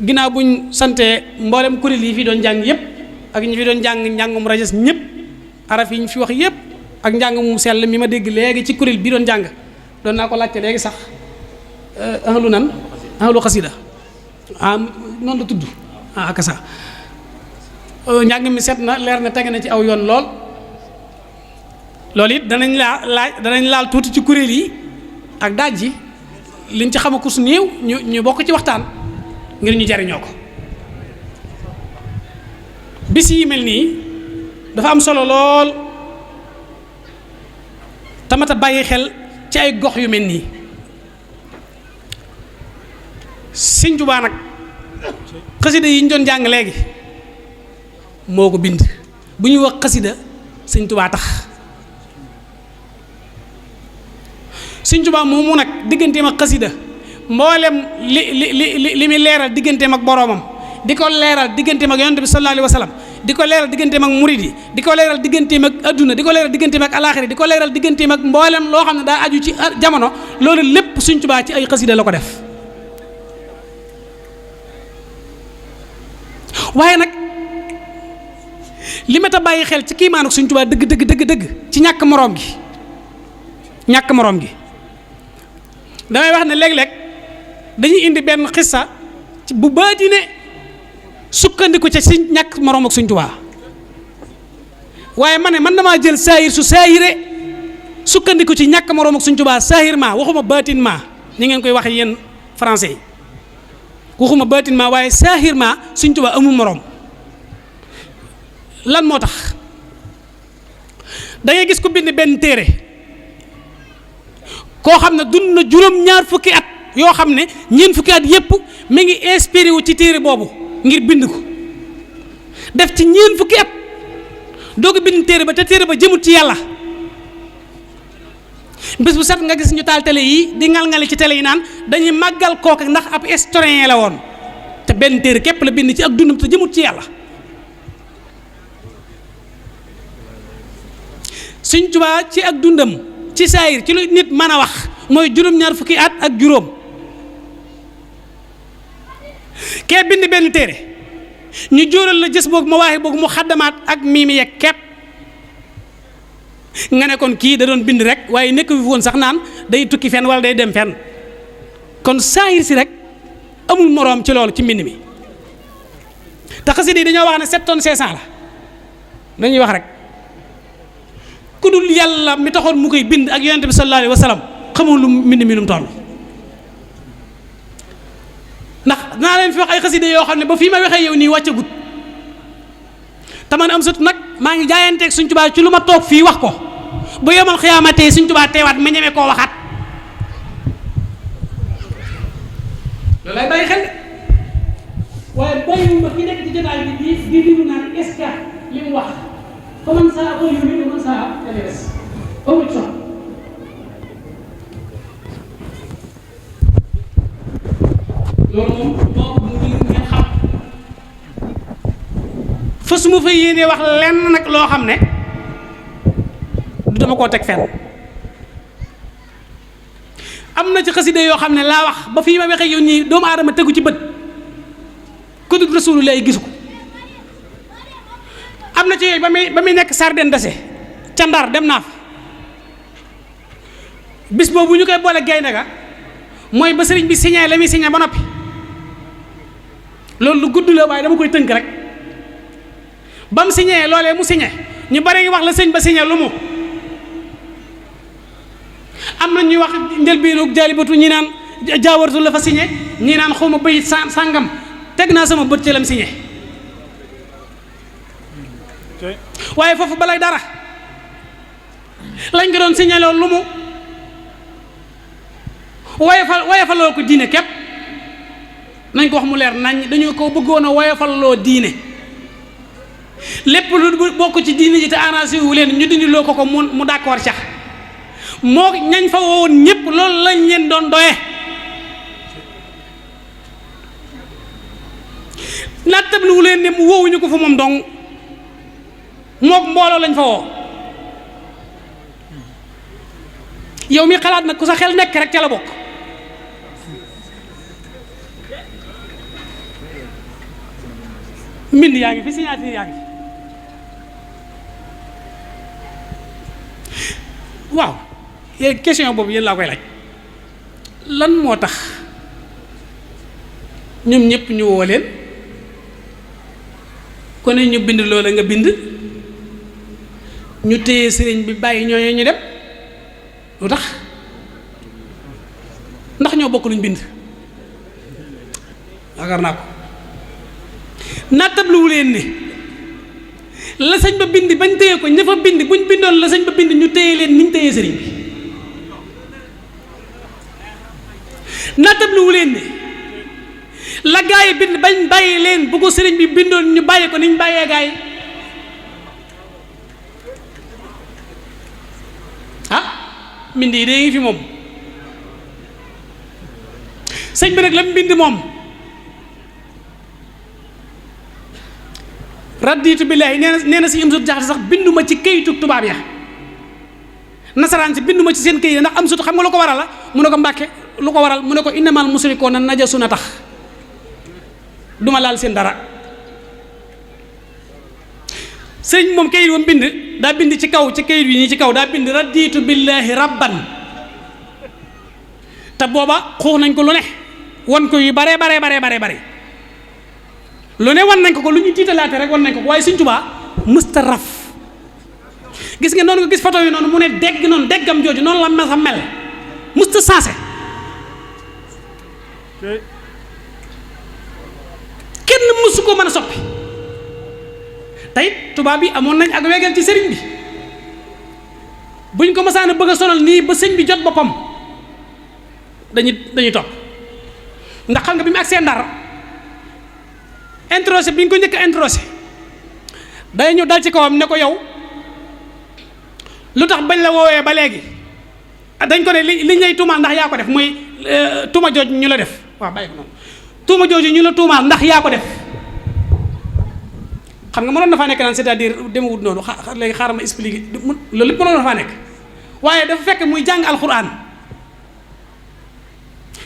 ginnaaw buñ santee mboolem kuréel yi fi doon jàng yëpp ak ñi fi doon jàng njàngum rajas ñëpp araf yi ñu fi wax yëpp ak njàng mu sell mi ma dégg léegi ci kuréel bi doon jàng doon naa ko laajte léegi sax ahlu xasida noonu la tudd ak sa njàng mi set na leer na tege na ci aw yoon loolu it danañ laal tuuti ci kuréel yi ak daaj ji liñ ci xamaku su néew ñu bokk ci waxtaan ngir ñu jariñoo ko. bis yi mel nii dafa am solo lool tamata bàyyi xel ci ay gox yu mel nii. Sëñ Tuubaa nag xasida yi ñu doon jàng léegi moo ko bind bu ñuy wax xasida Sëñ Tuubaa tax Sëñ Tuubaa moomu nag digganteem ak xasida mboolem li muy leeral digganteem ak boroomam di ko leeral digganteem ak yonent bi sallallahu alayhi wa sallam di ko leeral digganteem ak murid yi di ko leeral digganteem ak adduna di ko leeral digganteem ak alaaxira di ko leeral digganteem ak mboolem loo xam ne daa aju ci jamono loolu lépp Sëñ Tuubaa ci ay xasida la ko def. waaye nag li ma ta bàyyi xel ci kiimaanuk Sëñ Tuubaa dëgg ci ñàkk moroom gi damay wax ne léeg-léeg dañuy indi benn xissa bu baatine sukkandiku ca si ñàkk moroom ak Sëñ Tuubaa waaye ma ne man damaa jël saahir su saahire sukkandiku ci ñàkk moroom ak Sëñ Tuubaa saahir ma waxuma baatin ma ñi ngeen koy wax yéen français yi waxuma baatin ma waaye saahir ma Sëñ Tuubaa amul moroom lan moo tax da ngay gis ko bind benn téere koo xam ne dund na juróom-ñaar fukki at yoo xam ne ñeent fukki at yépp mi ngi inspiré wu ci téere boobu ngir bind ko def ci ñeent fukki at doo ko bind téere ba te téere ba jëmut ci yàlla bés bu set nga gis ñu taal télé yi di ngal-ngali ci télé yi naan dañuy màggal kooku ndax ab historien la woon te benn téere képp la bind ci ak dundam te jëmut ci yàlla. Sëñ Tuubaa ci ak dundam ci saayir ci lu nit mën a wax mooy juróom-ñaar fukki at ak juróom kee bind benn téere ñu jóoral la gis boog ma waaxe boog mu xaddamaat ak miimi yeeg kepp nga ne kon kii da doon bind rek waaye nekk fi woon sax naan day tukki fenn wala day dem fenn kon saayir si rek amul moroom ci loolu ci mbind mi te xasida yi dañoo wax ne 7 tonnes 500 la dañuy wax rek ku dul yàlla mi taxoon mu koy bind ak yonent bi sallallahu alayhi wa sallam xamul lu mbind mi nu mu toll ndax naa leen fi wax ay xasida yoo xam ne ba fii ma waxee yow nii wàccagut te man am sut nag maa ngi jaayanteeg Sëñ Tuubaa ci lu ma toog fii wax ko bu yomal xiyaamatee Sëñ Tuubaa teewaat ma ñeme koo waxaat loolu lay bàyyi xel waaye bàyyiwuma ki nekk ci jotaay bi di diru naan est-ce que li mu wax fa man saa ko yu ni man saa des amul sax loolu moom mu ngi ngeen xam fa su ma fa yéenee wax lenn nag loo xam ne du dama koo teg fenn am na ci xasida yoo xam ne laa wax ba fii ma waxee yow nii doomu aadama tegu ci bët ku dul Rasulullah gisu ko am na ci yooyu ba muy nekk Sardine dase ca Ndar dem naa fa bis boobu ñu koy boole gaynde ga mooy ba sëriñ bi signé la muy signé ba noppi loolu lu gudd la waaye dama koy tënk rek ba mu signé loolee mu signé ñu bari ngi wax la sëñ ba signé lu mu am na ñuy wax njëlbéenu jaalibatu ñi naan jaawartu la fa signé ñi naan xawma bayit sàngam teg naa sama bët ci lam signé waaye foofu balay dara lañ ko doon signé loolu lu mu woyofaloo ko diine képp nañ ko wax mu leer nañ dañu ko bëggoon a woyofaloo diine lépp lu bokk ci diine ji te arrangé wu leen ñu dindi loo ko mu d'accord cax moo ñañ fa woon ñëpp loolu lañ leen doon doye nattablu wu leen ne mu woowuñu ko fa moom dong mook mbooloo lañ fa woo yow mi xalaat nag ku sa xel nekk rek ca la bokk mbind yaa ngi fi signature yaa ngi fi waaw yéen question boobu yéen laa koy laaj lan moo tax ñoom ñëpp ñu woo leen kon ñu bind loola nga bind ñu téye sëriñ bi bàyyi ñooñu ñu dem lu tax ndax ñoo bokk luñ bind yaakaar naa ko nattabluwu leen ne la sëñ ba bind bañ téye ko ña fa bind buñ bindoon la sëñ ba bind ñu téye leen niñ téye sëriñ bi nattabluwu leen ne la gaa yi bind bañ bàyyi leen bu ko sëriñ bi bindoon ñu bàyyi ko niñ bàyyee gaa yi mbind yi dee ngi fi moom sëñ bi nag la mu bind moom raditu billaahi nee na si am sut jaxate sax binduma ci kayitu tubaab ya nasaraan si binduma ci seen kayit ndax am sut xam nga lu ko waral la mu ne ko mbàkke lu ko waral mu ne ko innamal musrikoona najasun a tax duma laal seen dara sëñ moom kayit wam bind daa bind ci kaw ci kayit wi nii ci kaw daa bind raditu billaahi rabban te booba xuux nañ ko lu ne wan ko yu bare lu ne wan nañ ko lu ñu tiitalaate rek wan nañ ko waaye Sëñ Tuubaa mësta raf gis nga noonu nga gis photo yi noonu mu ne dégg noonu déggam jooju noonu la mel sa mel mësta sensé kenn mësu ko mën a soppi tey tubaab bi amoon nañ ak wegeel ci sëriñ bi buñ ko mësaan a bëgg a sonal nii ba sëñ bi jot boppam dañuy topp ndax xam nga bi mu agsee Ndar introsé bi ñu ko njëkk a introsé day ñëw dal ci kawam ne ko yow lu tax bañ la woowee ba léegi dañ ko ne li lay tuumaal ndax yaa ko def mooy tuuma jooju ñu la def waaw bàyyi ko noonu tuuma jooju ñu la tuumaal ndax yaa ko def xam nga mënoon na faa nekk naan c'est-à-dire demewut noonu léegi xaaral ma expliquer loolu lépp mënoon na faa nekk waaye dafa fekk muy jàng alxuraan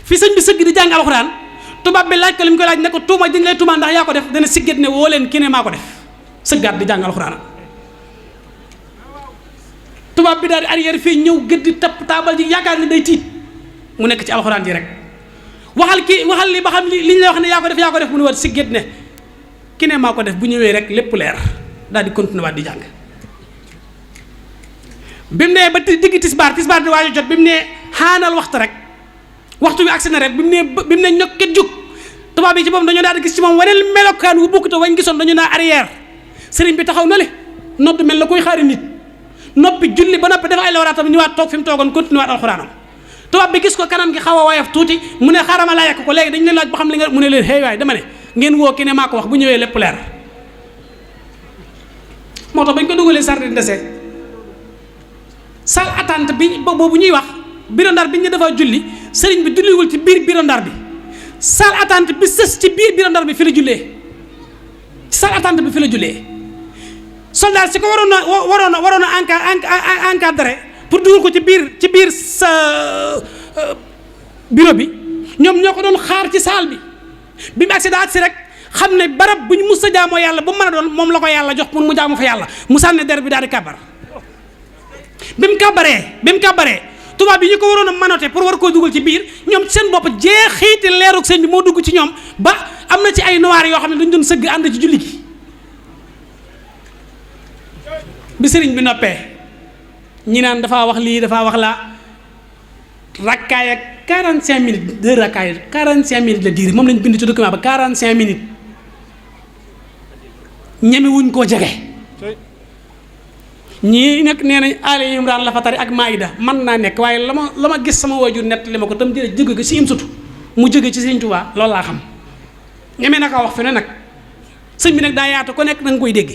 fi sëñ bi sëgg di jàng alxuraan tubaab bi laaj ko li mu koy laaj ne ko tuuma dañ lay tuumaal ndax yaa ko def dana sigget ne woo leen ki ne maa ko def sëggaat di jàng alxuraan tubaab bi daal di arrière fii ñëw gëdd tapp taabal ji yaakaar ne day tiit mu nekk ci alxuraan ji rek waxal li ba xam li ñu lay wax ne yaa ko def mu ne waat sigget ne ki ne maa ko def bu ñëwee rek lépp leer daal di continuer waat di jàng bi mu nee ba digg tisbaar di waaju jot bi mu nee xaanal waxtu rek waxtu bi agsi na rek bi mu nee ñokket jug tubaab yi ci moom dañoo daal di gis ci moom waneen melokaan wu bokkute wañ gisoon dañu naa arrière sëriñ bi taxaw na le nodd mel na koy xaari nit noppi julli ba noppi def ay lawraatam ñëwaat toog fi mu toogoon continuer waat alxuraanam tubaab bi gis ko kanam gi xaw a woyof tuuti mu ne xaaral ma laa yekk ko léegi dañu leen laaj ba xam li nga mu ne leen hey waay dama ne ngeen woo ki ne maa ko wax bu ñëwee lépp leer moo tax bañ ko dugalee sardine dese salle attente bi boobu ñuy wax biro Ndar bi ñu dafa julli sëriñ bi julliwul ci biir biro Ndar bi salle attente bi sës ci biir biro Ndar bi fi la jullee salle attente bi fi la jullee soldat si ko waroon a encadré pour dugal ko ci biir sa bureau bi ñoom ñoo ko doon xaar ci salle bi mu accident si rek xam ne barab bu ñu mus a jaamoo yàlla bu mu mën a doon moom la ko yàlla jox pour mu jaamu fa yàlla mu sànni der bi daal di kàbbar bi mu kàbbaree tubaab bi ñu ko waroon a manote pour war koo dugal ci biir ñoom seen bopp jeexiiti leerug sëñ bi moo dugg ci ñoom ba am na ci ay noir yoo xam ne dañu doon sëgg ànd ci julli gi bi sëriñ bi noppee ñi naan dafa wax lii dafa wax la rakkaay ak 45 minutes deux rakkaay 45 minutes la diir moom lañ bind ci document ba 45 minutes ñeme wuñ koo jege ñii nag nee nañ Ali Imran la fa tari ak Maïda man naa nekk waaye la ma gis sama waajur nett li ma ko tam jële jóge ko si im sutu mu jóge ci Sëñ Tuubaa loolu laa xam ñeme na ko wax fi ne nag sëñ bi nag daa yaatu ko nekk da nga koy dégg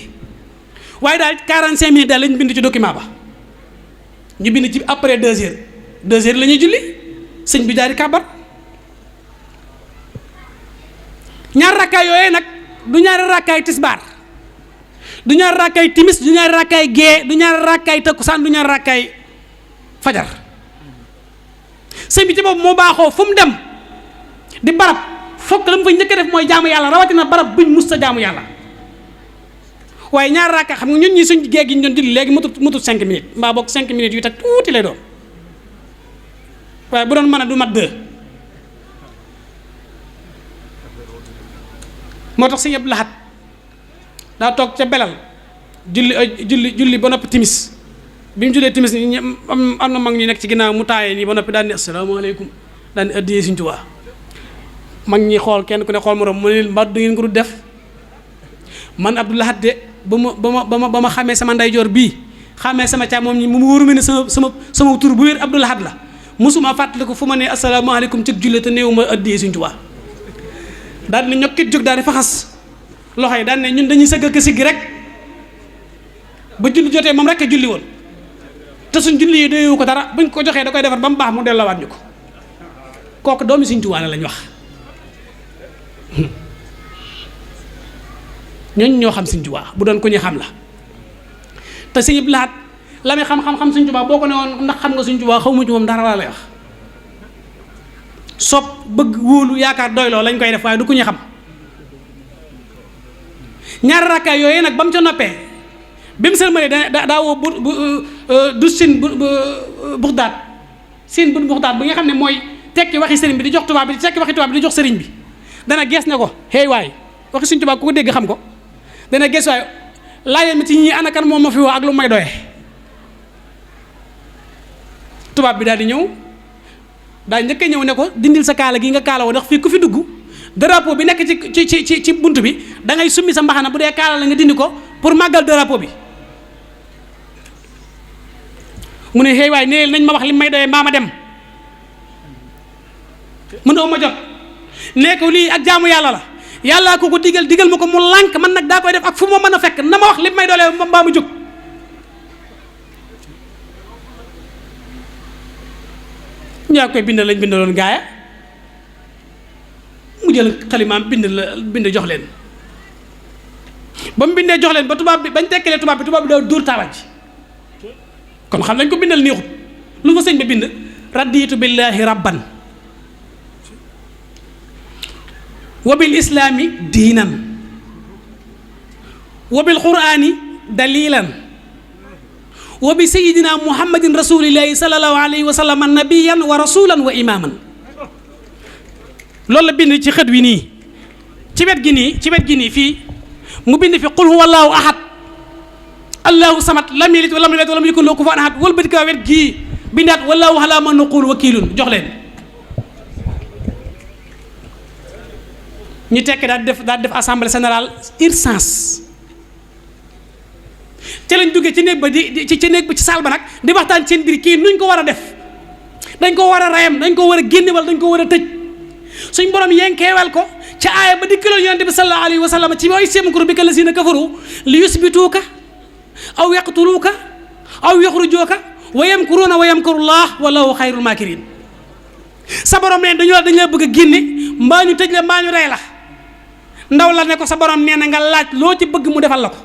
waaye daal 45 minutes daal lañ bind ci document ba ñu bind ci après 2 heures la ñuy julli sëñ bi daal di kàbbar ñaar rakkaay yooyee nag du ñaari rakkaay tisbaar du ñaari rakkaay timis du ñaari rakkaay gée du ñaari rakkaay takkusaan du ñaari rakkaay fajar sëñ bi ci boobu moo baaxoo fu mu dem di barab fokk la mu fa njëkk a def mooy jaamu yàlla rawatina barab buñ mus sa jaamu yàlla waaye ñaar rakka xam nga ñun ñi suñ géej gi ñu doon julli léegi mutut 5 minutes mbaa boog 5 minutes yu teg tuuti lay doon waaye bu doon mën a du mat 2 moo tax sëñ Abdou Lahad daa toog ca belal julli ba noppi timis bi mu jullee timis am na mag ñu nekk ci ginnaaw mu taayee nii ba noppi daan ni asalaamaaleykum daan ni addiyee Sëñ Tuubaa mag ñi xool kenn ku ne xool moroom mu ne leen mbaa du ngeen ko du def man Abdou Lahad de ba ma xamee sama ndeyjoor bii xamee sama càmmoñ ñi mu wóoru ne sama tur bu wér Abdou Lahad la mosuma fàttaliku fu ma ne asalaamaaleykum ci julli te néew ma addiyee Sëñ Tuubaa daal di ñokkit jóg daal di faxas loxo yi daal ne ñun dañuy sëgg ak siggi rek ba julli jotee moom rek a julli woon te suñ julli yi doyewu ko dara buñ ko joxee da koy defar ba mu baax mu delloowaat ñu ko kooku doomi Sëñ Tuubaa lañ wax ñooñu ñoo xam Sëñ Tuubaa bu doon ko ñu xam la te Sëñ Abdou Lahad la muy xam Sëñ Tuubaa boo ko ne woon ndax xam nga Sëñ Tuubaa xaw ma ci moom dara laa lay wax sopp bëgg wóolu yaakaar doyloo lañ koy def waaye du ku ñu xam ñaari rakkaay yooyu nag ba mu ca noppee bi mu sëlmalee daa woo du sin buxdaat sin bu buxdaat bi nga xam ne mooy tekki waxi sëriñ bi di jox tubaab bi di tekki waxi tubaab bi di jox sëriñ bi dana gees ne ko hey waay waxi Sëñ Tuubaa ku ko dégg xam ko dana gees waay laajal mi ci ñii ana kan moom ma fi woo ak lu may doyee tubaab bi daal di ñëw daal njëkk a ñëw ne ko dindil sa kaala gi nga kaala woo ndax fii ku fi dugg drapeau bi nekk ci bunt bi da ngay summi sa mbaxana bu dee kaala la nga dindi ko pour màggal drapeau bi mu ne hey waay nee nañ ma wax li may doyee mbaa ma dem mu ne ma jot nee ko lii ak jaamu yàlla la yàllaa ko digal ma ko mu lànk man nag daa koy def ak fu ma mën a fekk na ma wax li may doyee mbaa ma jóg ñaa koy bind lañ bindaloon gaaya mu jël xalimaam bind jox leen ba mu bindee jox leen ba tubaab bi bañ tekkilee tubaab bi daa dóor taabal ji kon xam lañ ko bindal neexut lu fa sëñ bi bind raditu billahi rabban wa bil islaami diinan wa bil qur'ani dalilan wa bi sayidina muhammadin rasulillahi sallallahu alayhi wa sallam nabiyan wa rasulan wa imaman loolu la bind ci xët wi nii ci wet gi nii fii mu bind fi qul huwa allahu ahad allahu samad lam yalid wa lam yulad wa lam yakun lahu kufuwan ahad wal bëtika wet gii bindaat wallahu ala ma naqul wakilun jox leen ñu tekk daal def assemblée générale urgence ca lañ duggee ci néeg ba ci saal ba nag di waxtaan seen biir kii nuñ ko war a def dañ ko war a rayam dañ ko war a génne wala dañ ko war a tëj suñ borom yenkeewal ko ca aaya ba dikkaloon yonente bi sallallahu alayhi wa sallam ci mooy semkuru bi ka lazina kafaru li yusbituuka aw yaqtuluuka aw yaxrujuuka wa yamkuruuna wa yamkurullah wallahu xayrul maakirin sa borom leen dañ la bëgg a génne mbaa ñu tëj la mbaa ñu rey la ndaw la ne ko sa borom nee na nga laaj loo ci bëgg mu defal la ko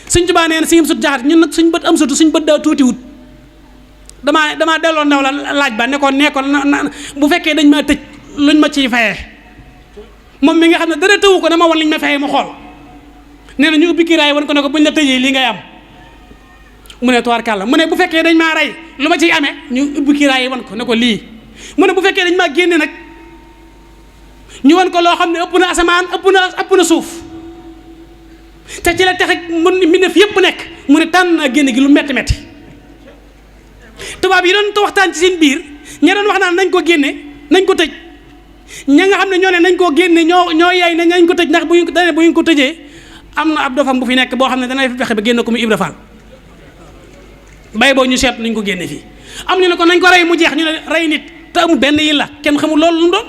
Sëñ Tuubaa nee na si sut jaxat ñun nag suñ bët am sutu suñ bët daa tuuti wut damaa delloo ndaw la laaj ba ne ko bu fekkee dañ maa tëj luñ ma ciy fayee moom mi nga xam ne dara tëwu ko dama wan liñ ma fayee mu xool nee na ñu ubbi kiraay wan ko ne ko buñ la tëjee lii ngay am mu ne tubaarkàlla mu ne bu fekkee dañ maa rey lu ma ciy amee ñu ubbi kiraay wan ko ne ko lii mu ne bu fekkee dañ maa génne nag ñu wan ko loo xam ne ëpp na asamaan ëpp na suuf te ci la tax mbindeef yëpp nekk mu ne tànn naa génne gi lu metti tubaab yi doon waxtaan ci seen biir ña doon wax naan nañ ko génne nañ ko tëj ña nga xam ne ñoo ne nañ koo génne ñoo yaay ne nañ ko tëj ndax bu ñu ko tëjee am na ab dofam bu fi nekk boo xam ne dana fi fexe ba génne ko mu Ibra Fall bay boo ñu seet nañ ko génne fii am ñu ne ko nañ ko rey mu jeex ñu ne rey nit te amul benn yi la kenn xamul loolu lu mu doon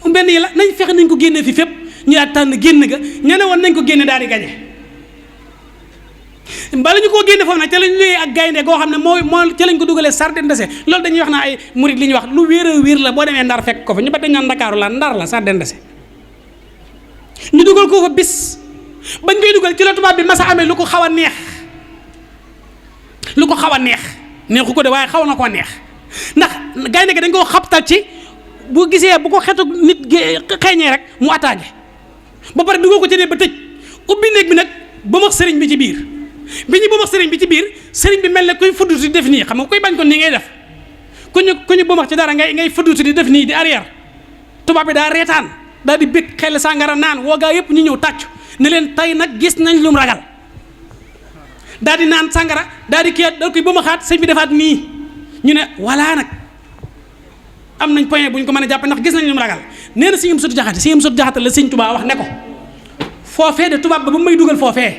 amul benn yi la nañ fexe nañ ko génne fii fépp ñu daal tànn génn ga ña ne woon nañ ko génne daal di gañe bala ñu koo génne foofu nag ca lañ luyee ak gaynde goo xam ne moo ca lañ ko dugalee sardine dese loolu dañuy wax naa ay murit li ñuy wax lu wéer a wéer la boo demee ndar fekk ko fa ñu ba dañ naan ndakaaru la ndar la sardine dese ñu dugal ko fa bis bañ koy dugal ci la tubaab bi masa amee lu ko xaw a neex neexu ko de waaye xaw na koo neex ndax gaynde gi dañ koo xabtal ci bu gisee bu ko xetu nit xeeñee rek mu attaqué ba pare dugal ko ci ne ba tëj ubbi néeg bi nag ba max sëriñ bi ci biir bi ñu ba max sëriñ bi ci biir sëriñ bi mel ne kuy fuddutu di def nii xam nga koy bañ ko nii ngay def ku ñu ba max ci dara ngay fuddutu di def nii di arrière tubaab bi daa reetaan daal di bëgg xel sàngara naan woo gaa yëpp ñu ñëw tàccu ne leen tey nag gis nañ lu mu ragal daal di naan sàngara daal di kii daal koy ba ma xaat sëñ bi defaat nii ñu ne voilà nag am nañ point bu ñu ko mën a jàppe ndax gis nañ lu mu ragal nee na sëñ Amsatu Jaxate la sëñ Tuubaa wax ne ko foofee de tubaab ba ba may dugal foofee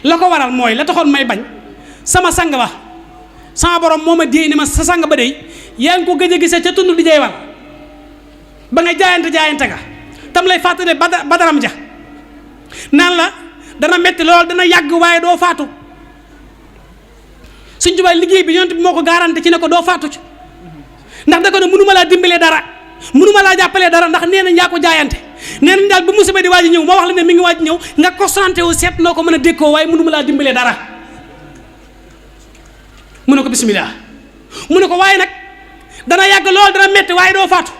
la ko waral mooy la taxoon may bañ sama sang ba sama borom moo ma déey ne ma sa sang ba dey yaa ngi ko gëj a gisee ca tund di jeewal ba nga jaayante ga tam lay fàttale badaram ja naan la dana metti lool dana yàgg waaye doo faatu Sëñ Tuubaa liggéey bi yonent bi moo ko garanti ci ne ko doo faatu ci ndax da ko ne mënuma laa dimbalee dara mënuma laa jàppalee dara ndax nee nañ yaa ko jaayante nee nañ daal ba musiba di waaj ñëw ma wax la ne mi ngi waaj ñëw nga concentré wu seet noo ko mën a dékkoo waaye mënuma laa dimbalee dara mu ne ko bismillah mu ne ko waaye nag dana yàgg lool dana metti waaye doo faatu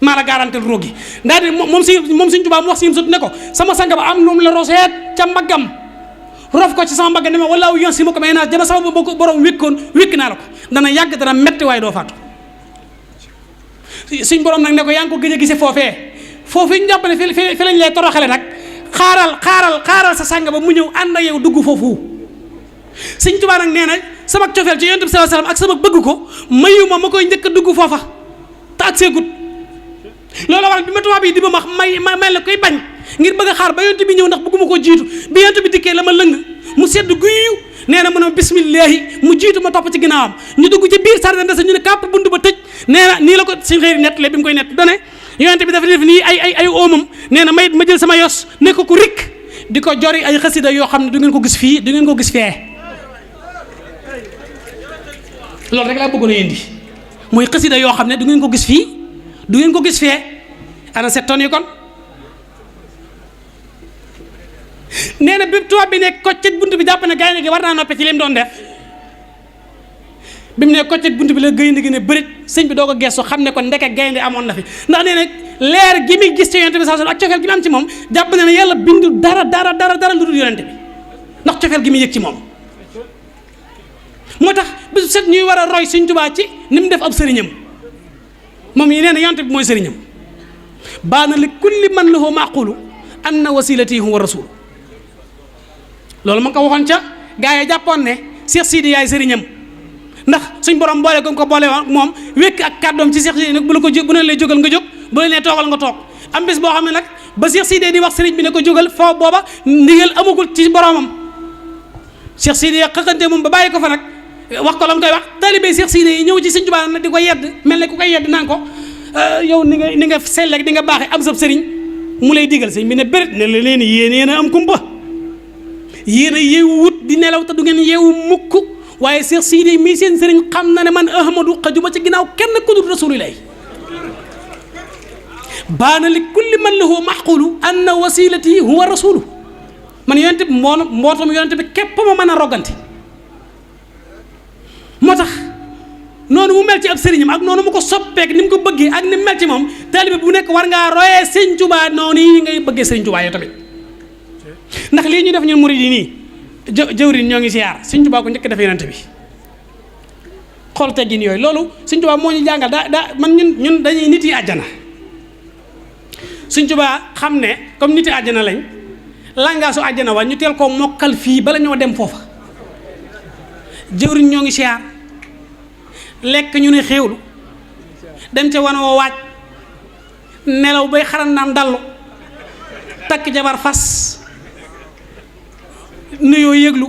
maa la garantel roogi ndaa di moom Sëñ Tuubaa mu wax si sut ne ko sama sang ba am noom la roseet ca mbaggam rof ko ci sama mbagg ne ma wallaahu yon si ma ko may naa jama sama ba ko borom wékk naa la ko dana yàgg dana metti waaye doo faatu suñ borom nag ne ko yaa ngi ko gëj a gisee foofee ñu jàpp ne fi lañ lay toroxale nag xaaral sa sang ba mu ñëw ànd ak yow dugg foofu Sëñ Tuubaa nag nee na sama cofeel ci Yonent bi sallallahu alayhi wasallam ak sama bëgg ko mayuma ma koy njëkk a dugg foofa te ak seegut loolu waral bi ma tubaab yi di ma wax ma mel la koy bañ ngir bëgg a xaar ba yonent bi ñëw ndax bëgguma koo jiitu bi yonent bi dikkee la ma lëng mu sedd guyu nee na mu ne bismillaahi mu jiitu ma topp ci ginnaawam ñu dugg ci biir sardin de sa ñu ne kàpp bunt ba tëj nee na nii la ko suñ xëyri nettale bi mu koy nett dane yonent bi dafa def nii ay oomam nee na ma jël sama yos ne ko ku rikk di ko jori ay xasida yoo xam ne du ngeen ko gis fii du ngeen ko gis fee loolu rek laa bëggoon a indi mooy xasida yoo xam ne du ngeen ko gis fii du ngeen ko gis fee ana 7 tonnes yi kon nee na bi tubaab bi nekk koccet bunt bi jàpp ne gaynde gi war naa noppe ci li mu doon def bi mu ne koccet bunt bi la gaynde gi ne bërit sëñ bi doo ko gestu xam ne kon ndeke gaynde amoon na fi ndax nee na leer gi muy gis ci yonente bi sallallahu alayhi wasallam ak cofeel gi mu am ci moom jàpp ne yàlla bindu dara lu dul yonente bi ndax cofeel gi muy yëg ci moom moo tax bisu set ñuy war a roy Sëñ Tuubaa ci ni mu def ab sëriñam moom yi nee na yonente bi mooy sëriñam baana li kulli man lahu maqulu anna wasilati huwa rasul loolu ma nga ko waxoon ca gaa yi jàppoon ne Cheikh Sidi yaay sëriñam ndax suñ borom boole ko boole moom wékk ak kàddoom ci Cheikh Sidi nag bu ne lay jógal nga jóg bu la nee toogal nga toog am bés boo xam ne nag ba Cheikh Sidi di wax sëriñ bi ne ko jógal foo booba ndigal amagul ci boromam Cheikh Sidi xëqante moom ba bàyyi ko fa nag wax ko la mu koy wax taalibe Cheikh Sidi yi ñëw ci Sëñ Tuubaa nag di ko yedd mel ne ku koy yedd naan ko yow ni nga selleeg di nga baaxee am sab sëriñ mu lay digal sëñ bi ne bërit ne la leen yéen a am kumpa yéen a yeewu wut di nelaw te du ngeen yeewu mukk waaye Cheikh Sidi mii seen sëriñ xam na ne man Ahmadu xajuma ci ginnaaw kenn ku dul Rasuulullaah baana li kulli man lahu maqulu anna wasilati huwa rasulu man yonente bi mbootam yonente bi képp ma mën a roggante moo tax noonu mu mel ci ab sëriñam ak noonu mu ko soppeek ni mu ko bëggee ak ni mu mel ci moom taalibe bu nekk war ngaa royee Sëñ Tuubaa noonu yi ngay bëggee Sëñ Tuubaa yow tamit ndax lii ñu def ñun murid yi nii jëwriñ ñoo ngi siyaar Sëñ Tuubaa ko njëkk def yonente bi xool teggin yooyu loolu Sëñ Tuubaa moo ñu jàngal man ñun dañuy nit yi àjjana Sëñ Tuubaa xam ne comme nit yi àjjana lañ langaasu àjjana wa ñu teel koo mokkal fii bala ñoo dem foofa jëwriñ ñoo ngi siyaar lekk ñu ne xéewlu dem ca wan woo waaj nelaw bay xaran naam dallu takk jabar fas nuyoo yëglu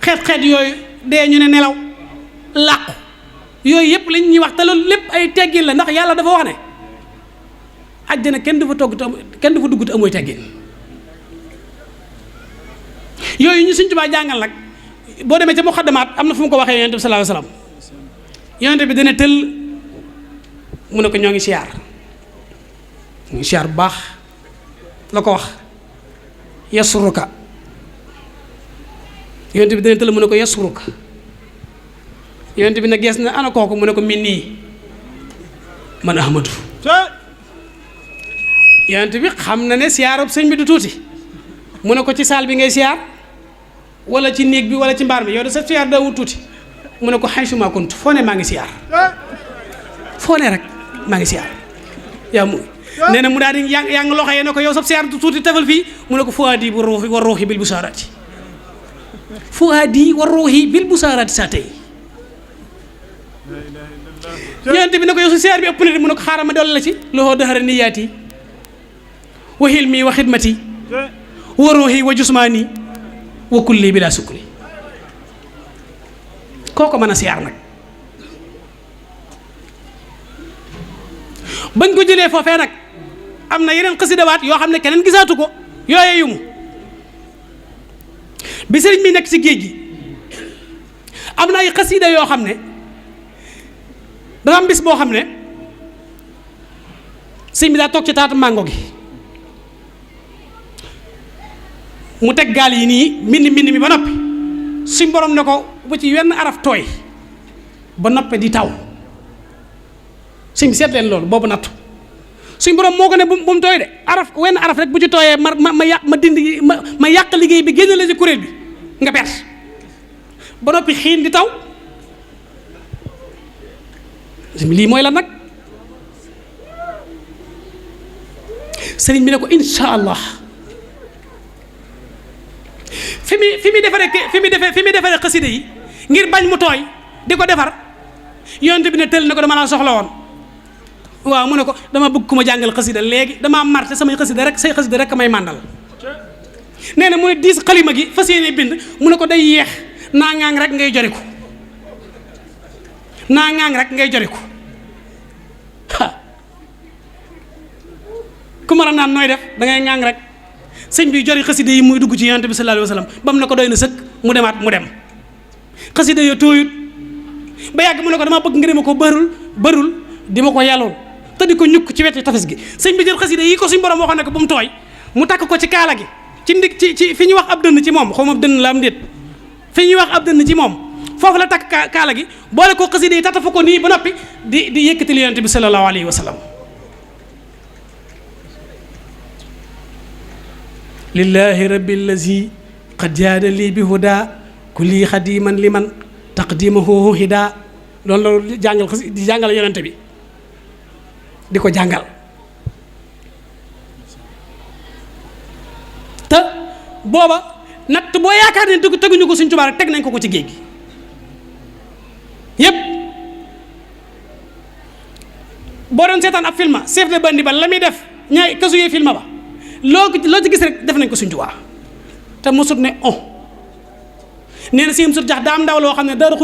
xeet yooyu dee ñu ne nelaw làqu yooyu yëpp lañ ñuy wax te loolu lépp ay teggin la ndax yàlla dafa wax ne àjjana kenn du fa togg te kenn du fa dugg te amooy teggin yooyu ñu Sëñ Tuubaa jàngal nag boo demee ca muqaddamaat am na fu mu ko waxee yonent bi sallallahu alayhi wasallam yonent bi dana tël mu ne ko ñoo ngi siyaar bu baax la ko wax yasuruka yonent bi dana tël mu ne ko yasuruka yonent bi nag gees na ana kooku mu ne ko min nii man Ahmadu yonent bi xam na ne siyaarub sëñ bi du tuuti mu ne ko ci saal bi ngay siyaar wala ci néeg bi wala ci mbaar mi yow de sa siyaar daawul tuuti mu ne ko xaysuma kunt foo ne maa ngi siyaar foo ne rek maa ngi siyaar yaa mu nee na mu daal di yaa ngi loxo yee ne ko yow sa siyaar du tuuti tefal fii mu ne ko fuaadi wa ruuxi bil busaarati fuaadi wa ruuxi bil busaarati saa tey yonent bi ne ko yow sa siyaar bi ëpp na di mu ne ko xaaral ma dolli la ci loxoo dëxëra niyaati wa hilmi wa xidmati wa ruuxi wa jusmaani wa kulli bila sukri kooko mën a siyaar nag bañ ko jëlee foofee nag am na yeneen xasidawaat yoo xam ne keneen gisaatu ko yooye yumu bi sëriñ bi nekk ci géej gi am na ay xasida yoo xam ne dafa am bis boo xam ne sëriñ bi daa toog ci taatu màngo gi mu teg gaal yi nii mbind mi ba noppi suñ borom ne ko bu ci wenn araf tooy ba noppe di taw suñ bi seet leen loolu boobu nattu suñ borom moo ko ne bu mu tooy de araf wenn araf rek bu ci tooyee ma yàq ma dindi ma yàq liggéey bi génn la ci kuréel bi nga perte ba noppi xiin di taw lii mooy la nag sëriñ bi ne ko insha allah fi muy defaree xasida yi ngir bañ mu tooy di ko defar yonent bi ne tël ne ko dama laa soxla woon waaw mu ne ko dama bëgg ku ma jàngal xasida léegi dama marte samay xasida rek say xasida rek may màndal nee na mu ne diis xalima gi fas yéene bind mu ne ko day yeex naa ŋaang rek ngay joriku naa ŋaang rek ngay joriku ku mën a naan nooy def da ngay ŋaang rek sëñ bi jori xasida yi muy dugg ci yonent bi sallallahu alayhi wa sallam ba mu ne ko doy na sëkk mu demaat mu dem xasida yo tooyut ba yàgg mu ne ko dama bëgg nga dema ko bërul di ma ko yàlloon te di ko ñukk ci wetu tafes gi sëñ bi jël xasida yi ko suñ borom waxoon ne ko bu mu tooy mu takk ko ci kaala gi ci ndig ci fi ñuy wax ab dënn ci moom xaw ma ab dënn la am déet fi ñuy wax ab dënn ci moom foofu la takk kaala gi boole ko xasida yi tatafu ko nii ba noppi di yëkkatil yonent bi sallallahu alayhi wa sallam lillahi rabbi allazi qad jaada lii bi huda kulli xadiman liman taqdimahu hida loolu la jàngal di jàngal yonent bi di ko jàngal te booba natt boo yaakaar ne teguñu ko Sëñ Tuubaa rek teg nañ ko ci géej gi yépp boo doon seetaan ab film chef de bande ba la muy def ñaay kasu yee film ba loo ci gis rek def nañ ko Sëñ Tuubaa te mosut ne nee na si mosut jax daa am ndaw loo xam ne Daaru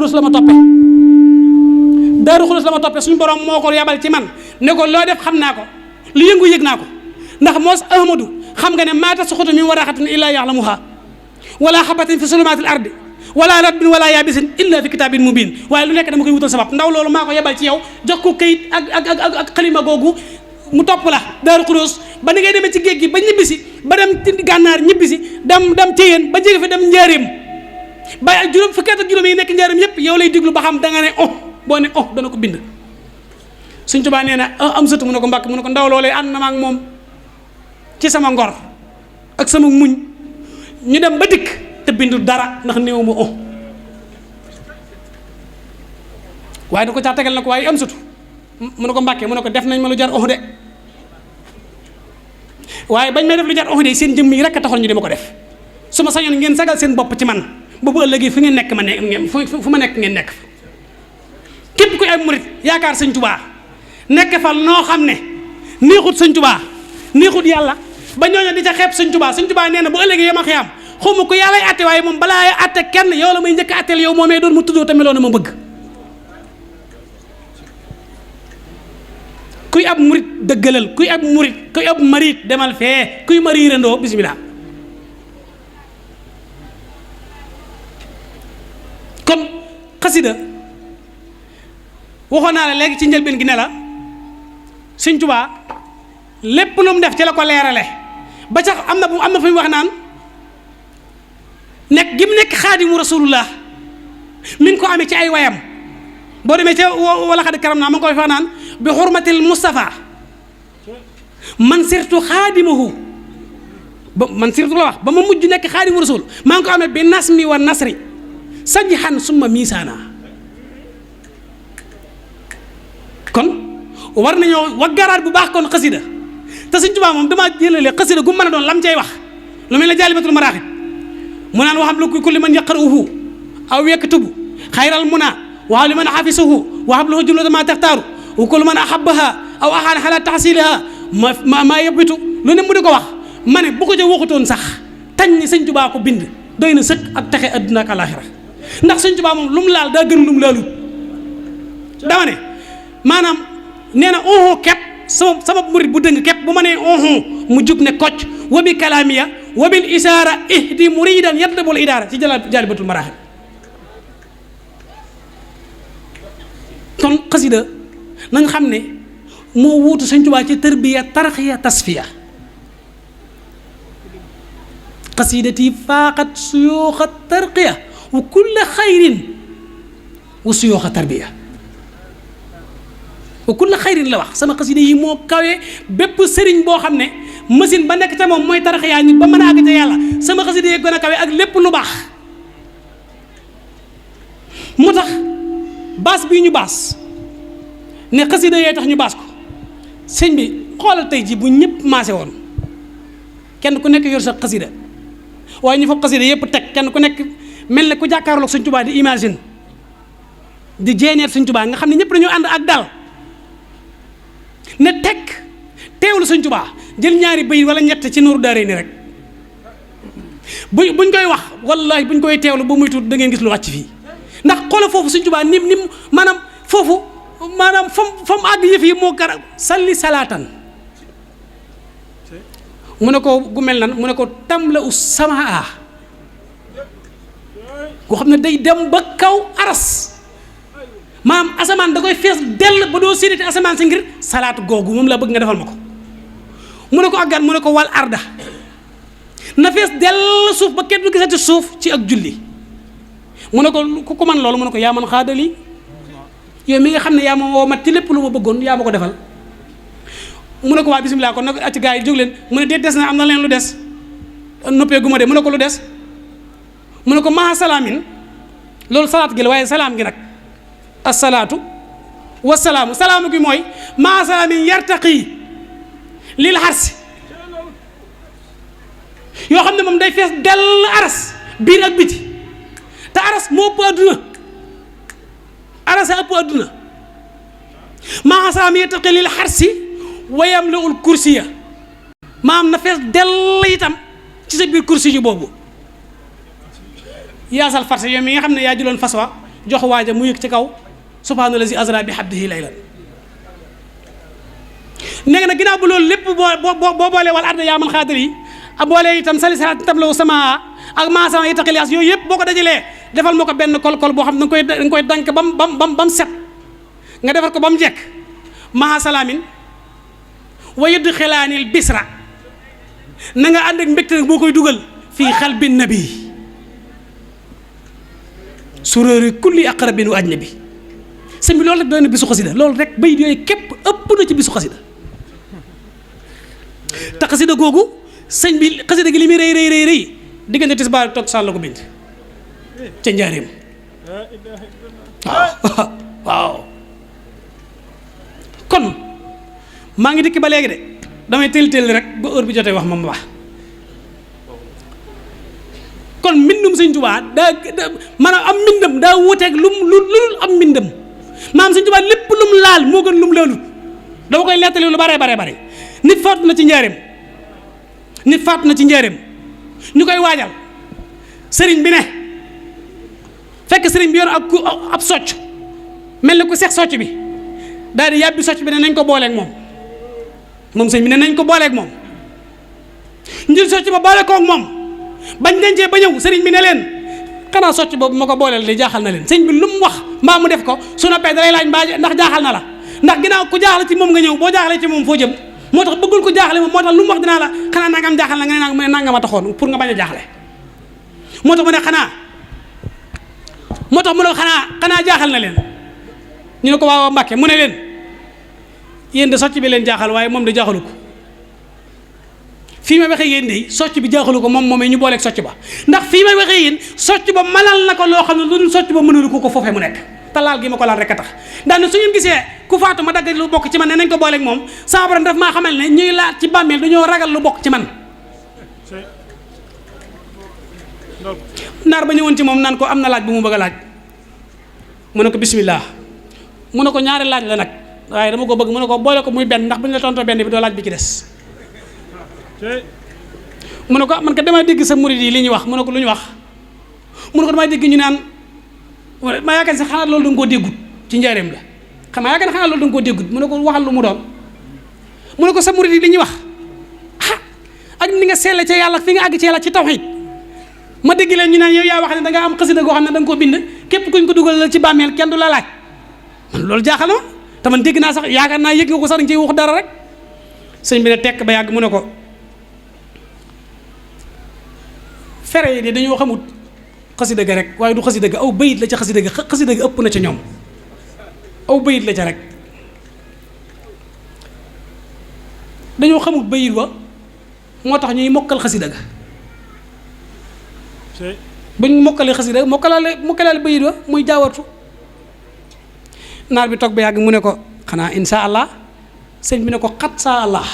Xulus la ma toppe suñu borom moo ko yabal ci man ne ko loo def xam naa ko lu yëngu yëg naa ko ndax moos Ahmadu xam nga ne maata suxutu min waraqatin illaa yaxlamuha wala xabatin fi sulumatil ardi wala ratbin wala yaabisin illa fi kitaabin mubin waaye lu nekk dama koy wutal sabab ndaw loolu maa ko yabal ci yow jox ko kayit ak xalima googu mu topp la Daaru Xulus ba ni ngay demee ci géej gi ba ñibbisi ba dem gànnaar ñibbisi dem Ceyeen ba jege fi dem njaareem ba juróom fukki at ak juróom yi nekk njaareem yépp yow lay diglu ba xam da nga ne boo ne dana ko bind Sëñ Tuubaa nee na am sëtu mu ne ko mbàkk mu ne ko ndaw loolee ànd na ma ak moom ci sama ngor ak sama muñ ñu dem ba dikk te bindu dara ndax néew ma waaye da ko caa tegal na ko waaye am sëtu mu ne ko mbàkkee mu ne ko def nañ ma lu jar de waaye bañ may def lu jar de seen jëmm yi rek a taxoon ñu di ma ko def su ma sañoon ngeen sagal seen bopp ci man ba bu ëllëgee fi ngeen nekk ma ne fu ma nekk ngeen nekk képp kuy ay murit yaakaar Sëñ Tuubaa nekk fa noo xam ne neexut Sëñ Tuubaa neexut yàlla ba ñooñu di ca xeeb Sëñ Tuubaa nee na bu ëllëgee yama xiyaam xawma ko yàllay atte waaye moom balaa atte kenn yow la may njëkk atteel yow moomee doon mu tuddoo te meloon na ma bëgg kuy ab murit dëggalal kuy ab marit demal fee kuy mariirandoo bismillah kon xasida waxoon naa la léegi ci njëlbeen gi ne la Sëñ Tuubaa lépp lu mu def ci la ko leerale ba sax am na fu muy wax naan nekk gi mu nekk xaadimu rasulullah mi ngi ko amee ci ay wayam boo demee ca wala xad karam naa ma ngi koy wax naan bi xurmatil Mustafa man sirtu xaadimahu ba man sirtu la wax ba ma mujj nekk xaadimu rasul maa ngi ko amee bi nasmi wa nasri sajhan summa miisaana. kon war nañoo waggaraat bu baax kon xasida te Sëñ Tuubaa moom damaa jëlale xasida gu mën a doon lam cay wax lu mel ne jaalibatul maraaxib mu naan waxam lu kulli man yaqra'uhu aw yaktubu xayral muna wa liman xafisahu wa hablahu jumlata ma taxtaaru wa kullu man ahabbaha aw axaana xala taxsiliha ma yebbitu lu ne mu di ko wax ma ne bu ko ca waxutoon sax tañ ni Sëñ Tuubaa ko bind doy na sëkk ak texe adduna ak alaxira ndax Sëñ Tuubaa moom lu mu laal daa gën lu mu laalut dama ne maanaam nee na kepp sama murit bu dëng képp bu ma nee mu jub ne kocc wa bi kalaamiya wa bil isaara ihdi muridan yatlabul idaara ci jaalibatul maraaxib. kon xasida nañ xam ne moo wuutu Sëñ Tuubaa ci tarbiya tarxiya tasfiya. xasidati faaqat suyuuxa tarqiya wa kulla xayrin wa suyuuxa tarbiya wa kulla xayrin la wax sama xasida yi moo kawee bépp sëriñ boo xam ne machine ba nekk ca moom mooy tarxiya nit ba mën a àgg ca yàlla sama xasida yi gën a kawe ak lépp lu baax. moo tax baas bii ñu baas ne xasida yee tax ñu baas ko sëñ bi xoolal tey ji bu ñëpp maase woon kenn ku nekk yor sa xasida waaye ñu fa xasida yëpp teg kenn ku nekk mel ne ku jàkkaarloog Sëñ Tuubaa di imagine di jéeneet Sëñ Tuubaa nga xam ne ñëpp dañoo ànd ak dal ne teg teewlu Sëñ Tuubaa jël ñaari bëy wala ñett ci Nuuru Daarayni rek buñ koy wax wallahi buñ koy teewlu ba muy tuut da ngeen gis lu wàcc fii ndax xoola foofu Sëñ Tuubaa nim maanaam foofu maanaam fam àgg yëf yi moo gara salli salaatan mu ne ko gu mel nan mu ne ko tam la u samaa koo xam ne day dem ba kaw aras maam asamaan da koy fees dell ba doo séenati asamaan si ngir salaatu googu moom la bëgg nga defal ma ko mu ne ko àggaan mu ne ko wal arda na fees dell suuf ba kenn du gisati suuf ci ak julli mu ne ko ku man loolu mu ne ko yaa man xaadali yow mi nga xam ne yaa ma woo mat ci lépp lu ma bëggoon yaa ma ko defal mu ne ko waa bisimilah kon nag acc gaa yi jóg leen mu ne des na am na leen lu des noppee gu ma de mu ne ko lu des mu ne ko maa salaamin loolu salaat gi la waaye salaam gi nag asalaatu wasalaamu salaamu gi mooy maa salaamin yartaqi lil xarsi yoo xam ne moom day fees dell aras biir ak biti te aras moo ëpp adduna aras a ëpp adduna maa salaamin yartaqi lil xarsi wayam la ul kursi ya maam na fees dell itam ci sa biir kursi yu boobu yaasal farse yow mi nga xam ne yaa jëloon fas wa jox waaja mu yëg ci kaw subhaanallazi asra bi abdihi laylan nekk na ginnaaw bu loolu lépp boo boolee wala arda yaa man xaadir yi a boolee itam sali salaat tam la sama ak maa sama yitaqilias yooyu yëpp boo ko dajalee defal moo ko benn kol boo xam ne danga koy dank bam set nga defal ko ba mu jekk maa salaamin wa yëdd xelaanil bisra na nga ànd ak mbégte nag boo koy dugal fii xalbi nabi suróori kulli aqrabin wa ajnabi sëñ bi loolu rek doy na bisu xasida loolu rek bayit yooyu képp ëpp na ci bisu xasida te xasida googu sëñ bi xasida gi li muy rëy diggante tisbaar toog sàll la ko bind ca njaareem waaw kon maa ngi dikki ba léegi de damay teel rek ba heure bi jotee wax ma wax kon mbindum Sëñ Tuubaa daa maanaam am mbindam daa wuuteeg lu am mbindam maanaam Sëñ Tuubaa lépp lum laal moo gën lum laalut dama koy lettali lu bare nit faatu na ci njaareem ñu koy waajal sëriñ bi ne fekk sëriñ bi yor ab socc mel ni ku seex socc bi daal di yàbbi socc bi ne nañ ko booleeg moom sëñ bi ne nañ ko booleeg moom njël socc ba boole koog moom bañ dencee ba ñëw sëriñ bi ne leen xanaa socc boobu ma ko booleel de jaaxal na leen sëñ bi lu mu wax mbaa mu def ko su noppee dalay laaj mbaa ndax jaaxal na la ndax ginnaaw ku jaaxle ci moom nga ñëw boo jaaxlee ci moom foo jëm moo tax bëggul ko jaaxle moom moo tax lu mu wax dinaa la xanaa nangam jaaxal na nga ne mu ne nangam a taxoon pour nga bañ a jaaxle moo tax mu ne xanaa jaaxal na leen ñu ne ko waaw Mbàkke mu ne leen yéen de socc bi leen jaaxal waaye moom de jaaxalu ko fii may waxee yéen de socc bi jaaxalu ko moom moomee ñu booleeg socc ba ndax fii may waxee yéen socc ba manal na ko loo xam ne lu dul socc ba mënalu ko foofee mu nekk te laal gi ma ko laal rek a tax ndax ne su ngeen gisee ku faatu ma dagg lu bokk ci man ne nañ ko booleeg moom sama borom daf maa xamal ne ñuy laal ci bàmmeel dañoo ragal lu bokk ci man. naar ba ñëwoon ci moom naan ko am na laaj bu mu bëgg a laaj mu ne ko bismillah mu ne ko ñaari laaj la nag waaye dama ko bëgg mu ne ko boole ko muy benn ndax bu ñu la tontoo benn bi doo laaj bi ci des. mu ne ko man ka damay dégg sa murid yi li ñuy wax mu ne ko lu ñu wax mu ne ko damay dégg ñu naan ma yaakaar sax xanaa loolu da nga koo déggut ci njaareem la xanaa yaakaar xanaa loolu da nga koo déggut mu ne ko waxal lu mu doon mu ne ko sa murid yi li ñuy wax ak ni nga seele ca yàlla fi nga àgg ci yàlla ci tawhid ma dégg leen ñu naan yow yaa wax ne da nga am xasida goo xam ne da nga koo bind képp kuñ ko dugal la ci bàmmeel kenn du la laaj man loolu jaaxal na te man dégg naa sax yaakaar naa yëg nga ko sax dañ ciy wax dara rek sëñ bi ne tekk ba yàgg mu ne ko fere yi de dañoo xamut xasida ga rek waaye du xasida ga aw bayit la ca xasida ga ëpp na ca ñoom aw bayit la ca rek dañoo xamut bayit wa moo tax ñuy mokkal xasida ga buñ mokkalee xasida mokkalaale bayit wa muy jaawartu naar bi toog ba yàgg mu ne ko xanaa insha allah sëñ bi ne ko xat saa allah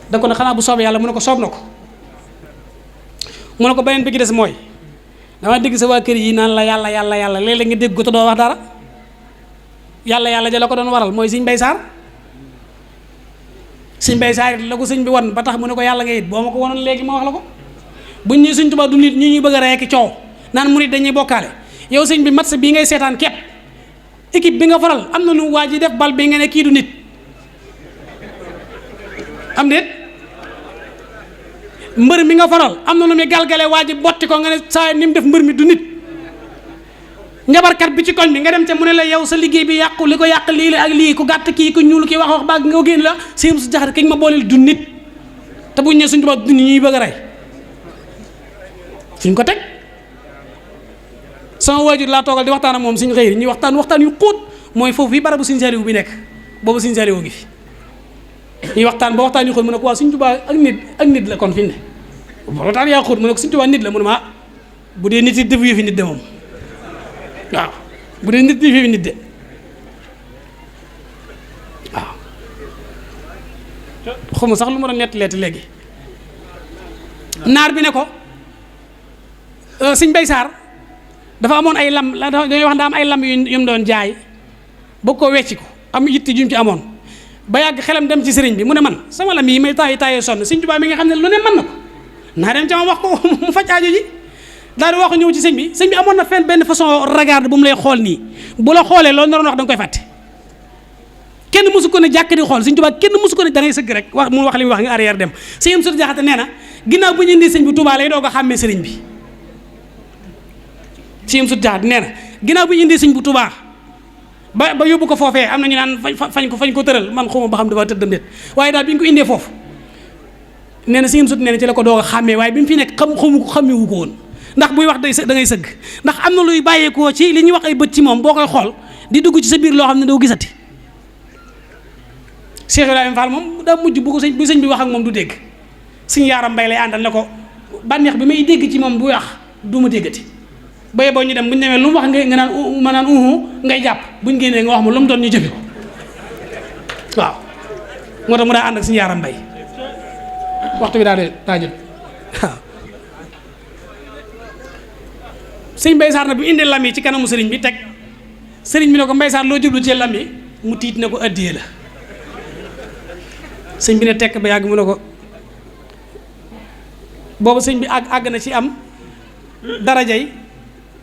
da ko ne xanaa bu soobee yàlla mu ne ko soob na ko mu ne ko beneen bi ci des mooy dama dégg sa waa kër yi naan la yàlla léeg-léeg nga dégg ko te doo wax dara yàlla ja la ko doon waral mooy sëñ Mbay Saar sëñ Mbay Saar it la ko sëñ bi wan ba tax mu ne ko yàlla nga it boo ma ko wanoon léegi ma wax la ko buñ ñëwee sëñ Tuubaa du nit ñi ñuy bëgg a rey ak coow naan murit dañuy bokkaale yow sëñ bi match bii ngay seetaan képp équipe bi nga faral am na nu waa ji def bal bi nga ne kii du nit am déet mbër mi nga faral am na nu muy galgale waa ji botti ko nga ne saa ni mu def mbër mi du nit njabarkat bi ci koñ bi nga dem ca mu ne la yow sa liggéey bi yàqu li ko yàq lii la ak lii ku gàtt kii ku ñuul kii wax baag nga génn la séem su jaxat kañ ma booleel du nit te buñ ne suñ tubaab du nit ñuy bëgg a rey suñ ko teg sama waajur laa toogal di waxtaan ak moom suñ xëy ñuy waxtaan yu xóot mooy foofu yi barabu suñ Saaliw bi nekk boobu suñ Saaliw ngi fi ñuy waxtaan ba waxtaan yu xóot mu ne ko waaw suñ tubaab ak nit la kon fi ne waxtaan yaa xóot mu ne ko suñ tubaab nit la mu ne ma bu dee nit yi def fi nit de moom waaw bu dee nit yi fi nit de waaw xawma sax lu ma doon nettaleeti léegi naar bi ne ko sëñ Bay Saar dafa amoon ay lam dañuy wax daa am ay lam yu mu doon jaay bëgg koo wecci ko am yitti jum ci amoon ba yàgg xelam dem ci sëriñ bi mu ne man sama lam yi may taayee sonn sëñ Tuubaa mi nga xam ne lu ne mën na ko naa dem ca ma wax ko mu faj aajo ji daal di wax ñëw ci sëñ bi amoon na fenn benn façon regard bu mu lay xool nii bu la xoolee loolu naroon wax da nga koy fàtte kenn mësu ko ne jàkk di xool sëñ Tuubaa kenn mësu ko ne da ngay sëgg rek wax mu wax li muy wax nga arrière dem sëñ am sut jaxate nee na ginnaaw bu ñu indi sëñ bi Tuubaa lay doog a xàmmee sëriñ bi sëñ am sut jaxate nee na ginnaaw bu ñu indi sëñ bu Tuubaa ba yóbbu ko foofee am na ñu naan fañ ko tëral man xawma ba xam dafa tëddam déet waaye daal bi ñu ko indee foofu nee na sëñ am sut nee na ci la ko doog a xàmmee waaye bi mu fi nekk xàmmewu ko woon ndax buy wax da ngay sëgg ndax am na luy bàyyeekoo ci li ñuy wax ay bët ci moom boo koy xool di dugg ci sa biir loo xam ne doo gisati Cheikh Ibrahima Fall moom daa mujj bu sëñ bi wax ak moom du dégg suñu yaaram mbay lay àndal ne ko bànneex bi may dégg ci moom bu wax du ma déggati baye boo ñu dem bu ñu demee lu mu wax nga naan ma naan ngay jàpp bu ñu génnee nga wax ma lu mu doon ñu jëfe ko waaw moo tax mu daa ànd ak suñu yaaram mbay waxtu bi daa jot waaw sëñ Mbay Saar na bi mu indee lam yi ci kanamu sëriñ bi teg sëriñ bi ne ko Mbay Saar loo jublu ci lam yi mu tiit ne ko addiyee la sëñ bi ne tekk ba yàgg mu ne ko boobu sëñ bi àgg na ci am darajay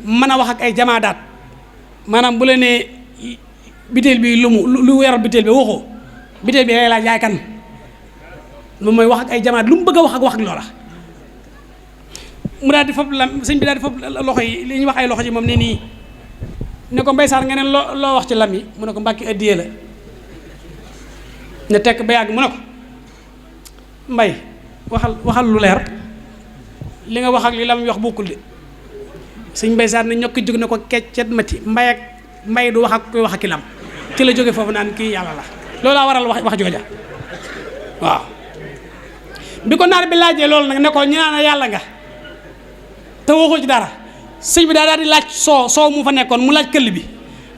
mën a wax ak ay jamaadaat maanaam bu la nee biteel bi lu weeral biteel bi waxoo biteel bi lay laaj yaay kan moom mooy wax ak ay jamaat lu mu bëgg a wax ak loola mu daal di fab lam sëñ bi daal di fab loxo yi li ñuy wax ay loxo ji moom ne nii ne ko Mbay Saar nga ne loo wax ci lam yi mu ne ko Mbàkke addiyee la ne tekk ba yàgg mu ne ko Mbay waxal lu leer li nga wax ak li lam yi wax bokkul de sëñ Mbay Saar ne ñokki jóg ne ko keccet mati mbay du wax ak koy wax ak ki lam ci la jóge foofu naan kii yàlla la loolaa waral wax jooja waaw bi ko naar bi laajee loolu nag ne ko ñu naan yàlla nga te waxoo ci dara sëñ bi daal di laaj soow mu fa nekkoon mu laaj këll bi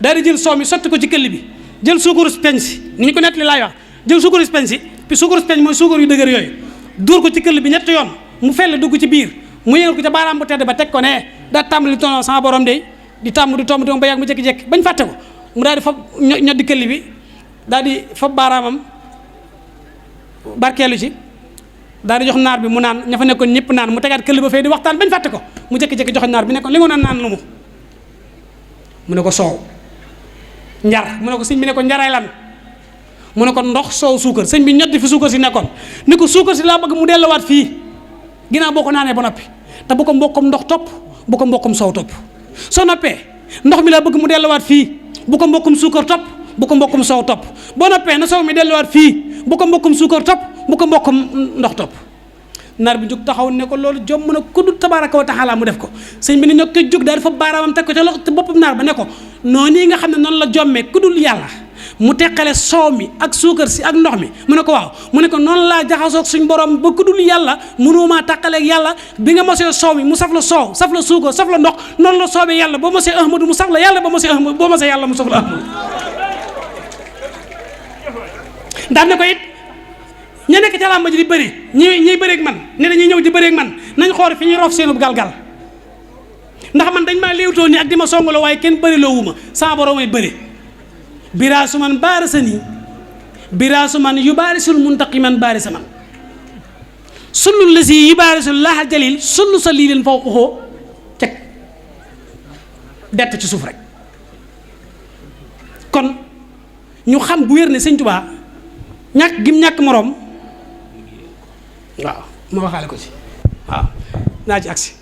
daal di jël soow mi sotti ko ci këll bi jël suukaru peñ si ni ñu ko nettali laay wax jël suukaru peñ si puis suukaru peñ mooy suukar yu dëgër yooyu dóor ko ci këll bi ñetti yoon mu fell dugg ci biir mu yëngal ko ca baaraam bu tedd ba teg ko ne daa tàmbali tono sama borom de di tàmm di tomb di ba yàgg mu jékki-jékki bañ fàtte ko mu daal di fab ñoddi këll bi daal di fab baaraamam barkeelu ci daal di jox naar bi mu naan ña fa nekkoon ñëpp naan mu tegaat këll ba fee di waxtaan bañ fàtte ko mu jékki-jékki joxe naar bi ne ko li nga naan lu mu ne ko soow njar mu ne ko sëñ bi ne ko njaray lan mu ne ko ndox soow suukar sëñ bi ñoddi fi suukar si nekkoon ni ko suukar si laa bëgg mu delluwaat fii ginnaaw boo ko naanee ba noppi te bu ko mbokkum ndox topp bu ko mbokkum soow topp soo noppee ndox mi laa bëgg mu delluwaat fii bu ko mbokkum suukar topp bu ko mbokkum soow topp boo noppee na soow mi delluwaat fii bu ko mbokkum suukar topp bu ko mbokkum ndox topp naar bi jóg taxaw ne ko loolu jom mën a kudd tabaaraka wa taala mu def ko sëñ bi ne ñoo koy jóg daal dafa baaraamam teg ko ca loxo te boppam naar ba ne ko noonu yi nga xam ne noonu la jommee kuddul yàlla mu teqale soow mi ak suukar si ak ndox mi mu ne ko waaw mu ne ko noonu laa jaxasoog suñ borom ba kuddul yàlla mënumaa tàqaleeg yàlla bi nga mosee soow mi mu saf la soow saf la suukar saf la ndox noonu la soobee yàlla boo mosee ahmadu mu saf la yàlla boo mosee ahmadu boo mosee yàlla mu saf la ahmadu daan ne ko it ña nekk ca làmb ji di bëri ñiy bëreeg man ne dañuy ñëw di bëreeg man nañ xool fi ñuy roof seenub galgal ndax man dañ maa léewtoo nii ak di ma songalo waaye kenn bëri loo wu ma sama borom ay bëri biraasu man baarisa nii biraasu man yu baarisul muntaqi man baarisa man sullu la si yu baarisul laaxal jalil sullu sa lii leen faw xoo ceg dett ci suuf rek kon ñu xam bu wér ne sëñ Tuubaa ñàkk gim ñàkk moroom waaw ma waxaale ko ci waaw naa ci agsi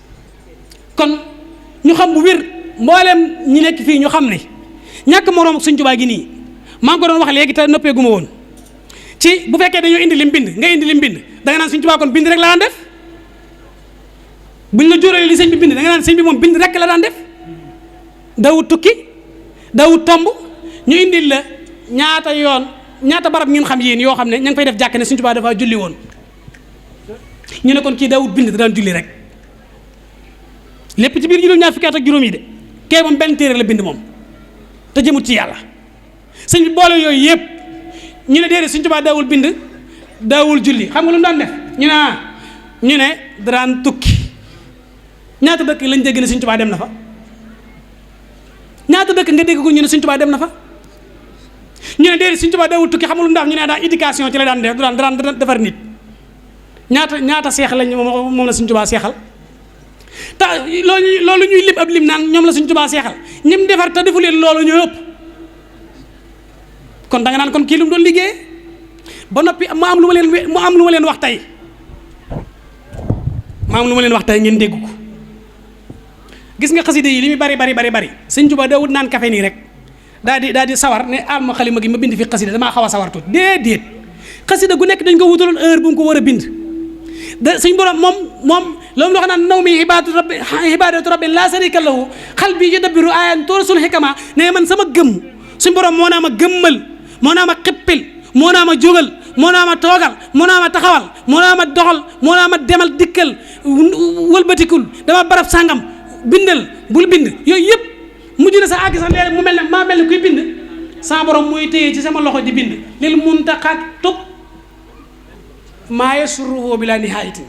kon ñu xam bu wér mboolem ñi nekk fii ñu xam ne ñàkk moroom ak Sëñ Tuubaa gi nii maa ngi ko doon wax léegi te noppee gu ma woon ci bu fekkee dañoo indi lim bind nga indi lim bind da nga naan Sëñ Tuubaa kon bind rek la daan def buñ la jóoralee li sëñ bi bind da nga naan sëñ bi moom bind rek la daan def dawut tukki dawut tomb ñu indil la ñaata barab ngeen xam yéen yoo xam ne ña ngi fay def jàkk ne Sëñ Tuubaa dafa julli woon ñu ne kon kii dawut bind da daan julli rek lépp ci biir juróom-ñaar fukki at ak juróom yi de kee moom benn téere la bind moom te jëmut ci yàlla sëñ bi boole yooyu yëpp ñu ne déedéet Sëñ Tuubaa daawul bind daawul julli xam nga lu mu daan def ñu ne daan tukki ñaata dëkk lañ dégg ne Sëñ Tuubaa dem na fa ñaata dëkk nga dégg ko ñu ne Sëñ Tuubaa dem na fa ñu ne déedéet Sëñ Tuubaa daawul tukki xam nga lu mu def ñu ne daan éducation ci la daan def daan defar nit ñaata seex lañ moom la Sëñ Tuubaa seexal te loolu ñuy lim ab lim naan ñoom la Sëñ Tuubaa seexal ñim defar te defu leen loolu ñoo ëpp kon da nga naan kon kii lu mu doon liggéey ba noppi mu am lu ma leen wax tey ngeen dégg ko gis nga xasida yi li muy bari Sëñ Tuubaa daawut naan kafe nii rek daal di sawar ne al ma xalima gi ma bind fi xasida damaa xaw a sawar tuuti déedéet xasida gu nekk dañ ko wutaloon heure bu mu ko war a bind da suñ borom moom loolu wax naan naw mi ibadatu rabbi la sarika lahu xal bi yudabbiru ayan turasul xikama ne man sama gëm suñ borom moo naa ma gëmmal moo naa ma xippil moo naa ma jógal moo naa ma toogal moo naa ma taxawal moo naa ma doxal moo naa ma demal dikkal wëlbatikul dama barab sàngam bindal bul bind yooyu yëpp mujj na sa àgg sax léegi mu mel ne maa mel ne kuy bind sama borom muy téye ci sama loxo di bind lil muntaqaat tub maa yasurruhu bila nihayatin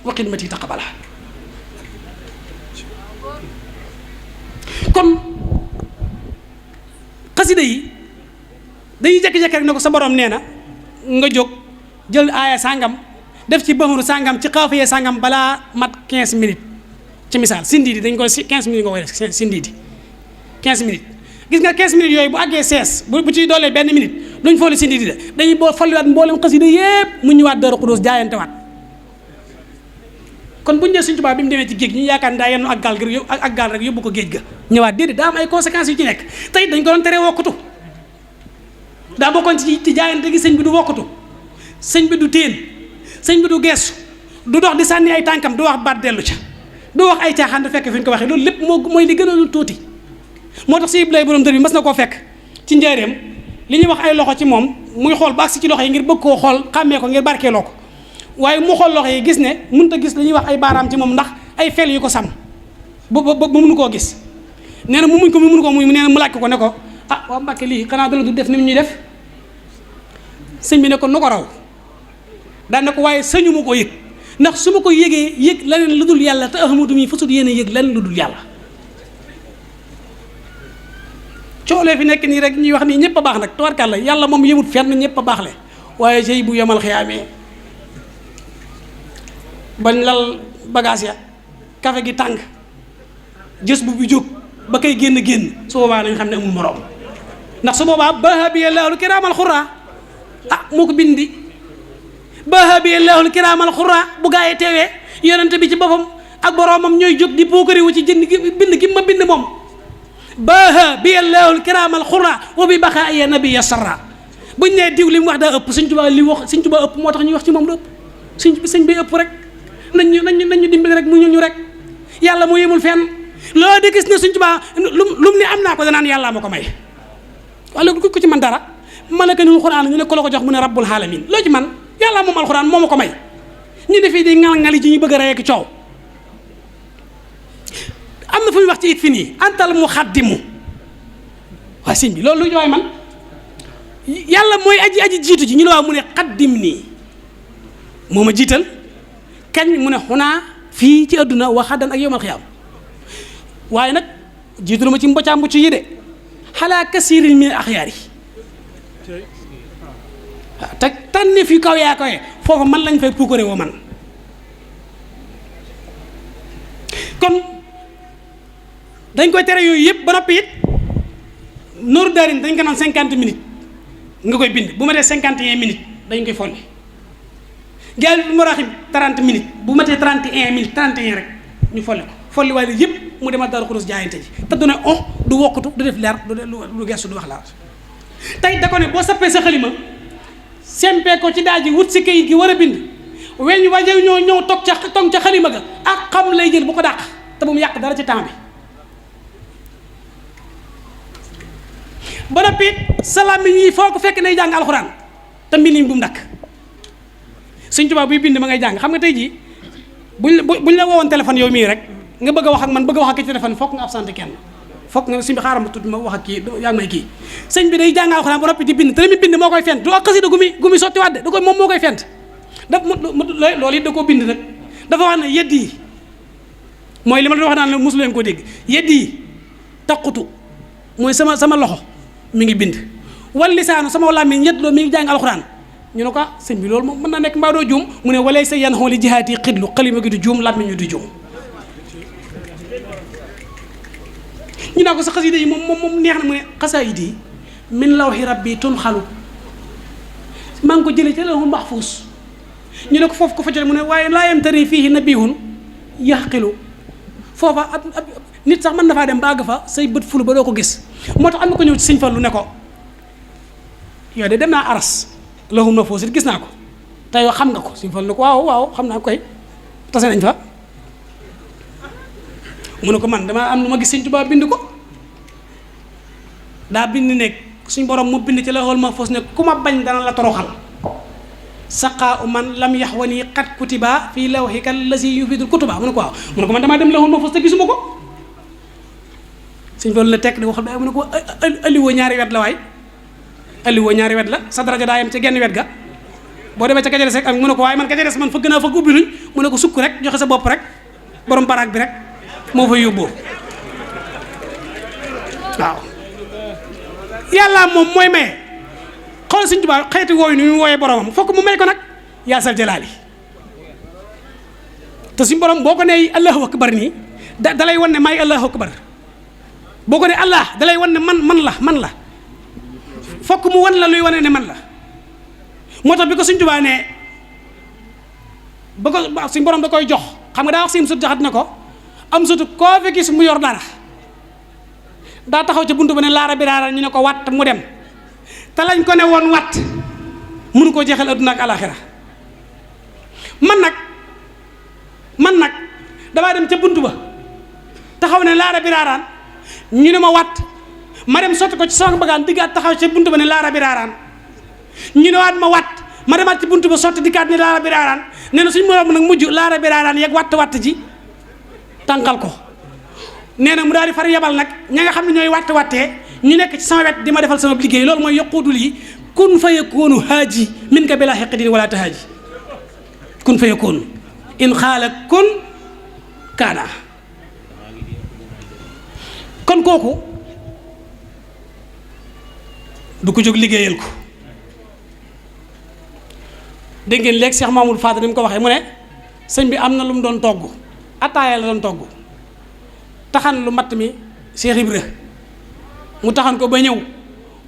wa xidmati taqabala kon xasida yi dañuy jékki-jékki rek ne ko sa borom nee na nga jóg jël aaya sàngam def ci bahuru sàngam ci xaafiyee sàngam balaa mat 15 minutes ci misaal sindiidi dañ koy 15 minutes nga koy def sindiidi 15 minutes gis nga 15 minutes yooyu bu àggee 16 bu ciy doolee benn minute duñ foole sindiidi de dañuy boo folliwaat mboolem xasida yépp mu ñëwaat Daaru Xudoos jaayante waat kon buñu nee Sëñ Tuubaa bi mu demee ci géej ñu yaakaar ne daa yenn ak gaal rek yóbbu ko géej ga ñëwaat déedéet daa am ay conséquences yu ci nekk tey dañ ko doon teree wokkutu daa bokkoon ci jaayante gi sëñ bi du wokkutu sëñ bi du téen sëñ bi du geesu du dox di sànni ay tànkam du wax baat dellu ca du wax ay caaxaan da fekk fi ñu ko waxee loolu lépp mooy li gënoon tuuti moo tax si Ibrahima borom dër bi mas na koo fekk ci njaareem li ñuy wax ay loxo ci moom muy xool ba agsi ci loxo yi ngir bëgg koo xool xàmmee ko ngir barkeeloo ko waaye mu xool loxo yi gis ne mënut a gis li ñuy wax ay baaraam ci moom ndax ay fel yu ko sàmm ba mënu koo gis. nee na mu muñ ko mu mënu ko muy nee na mu laaj ko ne ko ah waa Mbàkke lii xanaa dala du def ni mu ñuy def sëñ bi ne ko nu ko raw daan ne ko waaye sëñu ma ko yëg ndax su ma ko yëgee yëg leneen lu dul yàlla te Ahmadu mi fasut yéen a yëg leneen lu dul yàlla. coolee fi nekk nii rek ñuy wax nii ñëpp a baax nag tubarkàlla yàlla moom yëmut fenn ñëpp a baax le waaye sëy bu yemal xiyaamee bañ lal bagage ya kafe gi tàng jës bu jóg ba koy génn su boobaa nañ xam ne amul moroom ndax su boobaa bahabiyallahul kiraamal xuraa moo ko bindi bahabiyallahul kiraamal xuraa bu gaa yi teewee yonente bi ci boppam ak boroomam ñooy jóg di puukariwu ci jënd bind gi ma bind moom bahabiyallahul kiraamal xuraa wa bi baxaa ya nabiyya sarra buñ nee diw li mu wax daa ëpp Sëñ Tuubaa li wax Sëñ Tuubaa ëpp moo tax ñuy wax ci moom lu ëpp sëñ bi ëpp rek nañ dimbali rek mu ñu rek yàlla moo yemul fenn loo di gis ne Sëñ Tuubaa lum ne am naa ko danaan yàllaa ma ko may wala ku ci man dara malakanul xuraan ñu ne ko la ko jox mu ne rabbul alamin loo ci man yàlla moom alxuraan moo ma ko may ñu defee di ngal-ngali ci ñu bëgg a rey ak coow am na fu ñu wax ci it fi nii antal mu xaddimu waaye sëñ bi loolu lu jooy man yàlla mooy aji jiitu ji ñu ne waaw mu ne xaddim nii moo ma jiital kañ mu ne xunaa fii ci àdduna waxadan ak yowmal xiyaam waaye nag jiitu ma ci mbocaa mbocc yi de xalaa kasiirin min axyaar yi waaw te tànne fi kaw yaa koy foofu man lañ fay puukare woo man kon dañ koy tere yooyu yëpp ba noppi it nooru daarin dañ ko naan 50 minutes nga koy bind bu ma dee 51 minutes dañ koy folli gaal bi maraxim 30 minutes bu ma tee 31 minutes 31 rek ñu folli ko folli waaye yëpp mu demal Daaru Xudoos jaayante ji te du ne du wokkutu du def leer du gestu du wax laal tey da ko ne boo sappee sa xalima sempee ko ci daal ji wut si kayit gi war a bind weñ waje ñëw toog ca xalima ga ak xam lay jël bu ko dàq te bu mu yàq dara ci temps bi ba noppi salaam yi foo ko fekk nay jàng alxuraan te mbind bu mu dakk Sëñ Tuubaa buy bind ma ngay jàng xam nga tey jii buñ la woowoon téléphone yow mii rek nga bëgg a wax ak man bëgg a wax ak ki téléphone fokk nga absenté kenn fokk nga sëñ bi xaaral ma tudd ma wax ak kii yaa ngi may kii sëñ bi day jàng alxuraan ba noppi di bind te li muy bind moo koy fent du ak xasida gu muy sotti waat de da koy moom moo koy fent loolu it da koo bind nag dafa wax ne yedd yi mooy li ma la wax naan la mosu leen koo dégg yedd yi taqutu mooy sama loxo mi ngi bind wal lisaanu sama làmmiñ ñett loo mi ngi jàng alxuraan ñu ne ko sëñ bi loolu moom mën naa nekk mbaa doo juum mu ne walay sa yan xooli jihaati xidlu xalima gi du juum làmmiñ ñu du juum ñu naa ko sa xasida yi moom neex na mu ne xasaayid yi min lawhi rabbi tun xalu maa ngi ko jëlee ci lawhul mahfuus ñu ne ko foofu ko fa jëlee mu ne waaye laa yamtari fiihi nabihun yaxqilu foofa ab nit sax mën na faa dem ba àgg fa say bët fulu ba doo ko gis moo tax am na ko ñëw ci Sëñ Fallu ne ko yow de dem naa aras lawhul mahfuus it gis naa ko te yow xam nga ko Sëñ Fallu ne ko waaw xam naa koy tase nañ fa mu ne ko man dama am lu ma gis Sëñ Tuubaa bind ko daa bind nekk suñ borom mu bind ci lawhul mahfuus ne ku ma bañ dana la toroxal saqaa man lam yaxwani qad kutiba fii lawhika allazi yufidul kutuba mu ne ko waaw mu ne ko man damaa dem lawhul mahfuus te gisuma ko Sëñ Fallu ne tekk di waxal ba mu ne ko alliwo ñaari wet la waay alliwo ñaari wet la sa daraja daa yem ci genn wet ga boo demee ca kajares rek ak mu ne ko waaye man kajares man fëgg naa fëgg ubbi luñ mu ne ko sukk rek joxe sa bopp rek borom baraag bi rek moo fay yóbboo waaw yàlla moom mooy maye xool Sëñ Tuubaa xeeti wooyu ni mu wooyee boromam fokk mu may ko nag yaa sal jalaali te suñu borom boo ko nee allahu akbar nii da lay wan ne maay allahu akbar boo ko nee allah da lay wan ne man la fokk mu wan la luy wane ne man la moo tax bi ko Sëñ Tuubaa ne ba ko suñu borom da koy jox xam nga daa wax si sut jaxat na ko am sutu koo fi gis mu yor dara daa taxaw ca buntu ba ne laara biraara ñu ne ko watt mu dem te lañ ko ne woon watt mënu koo jeexal adduna ak alaxira man nag damaa dem ca buntu ba taxaw ne laara biraaraan ñu ne ma watt ma dem sotti ko ci sama bagaan diggaat taxaw ca buntu ba ne laara biraaraan ñu ne waat ma watt ma demaat ci buntu ba sotti dikkaat ni laara bi raaraan nee na suñ moroom nag mujj laara bi raaraan yeeg watt ji tànqal ko nee na mu daal di far yebal nag ña nga xam ne ñooy wattee ñu nekk ci sama wet di ma defal sama liggéey loolu mooy yoquudul yi kun fa yakoonu haaji min ka bila xeqidin wala tahaaji kun fa yakoonu in xaala kun kaana kon kooku du ko jóg liggéeyal ko dégg ngeen léegi Cheikh Mamadou Fadal ni mu ko waxee mu ne sëñ bi am na lu mu doon togg ataaya la doon togg taxan lu matt mi Cheikh Ibra mu taxan ko ba ñëw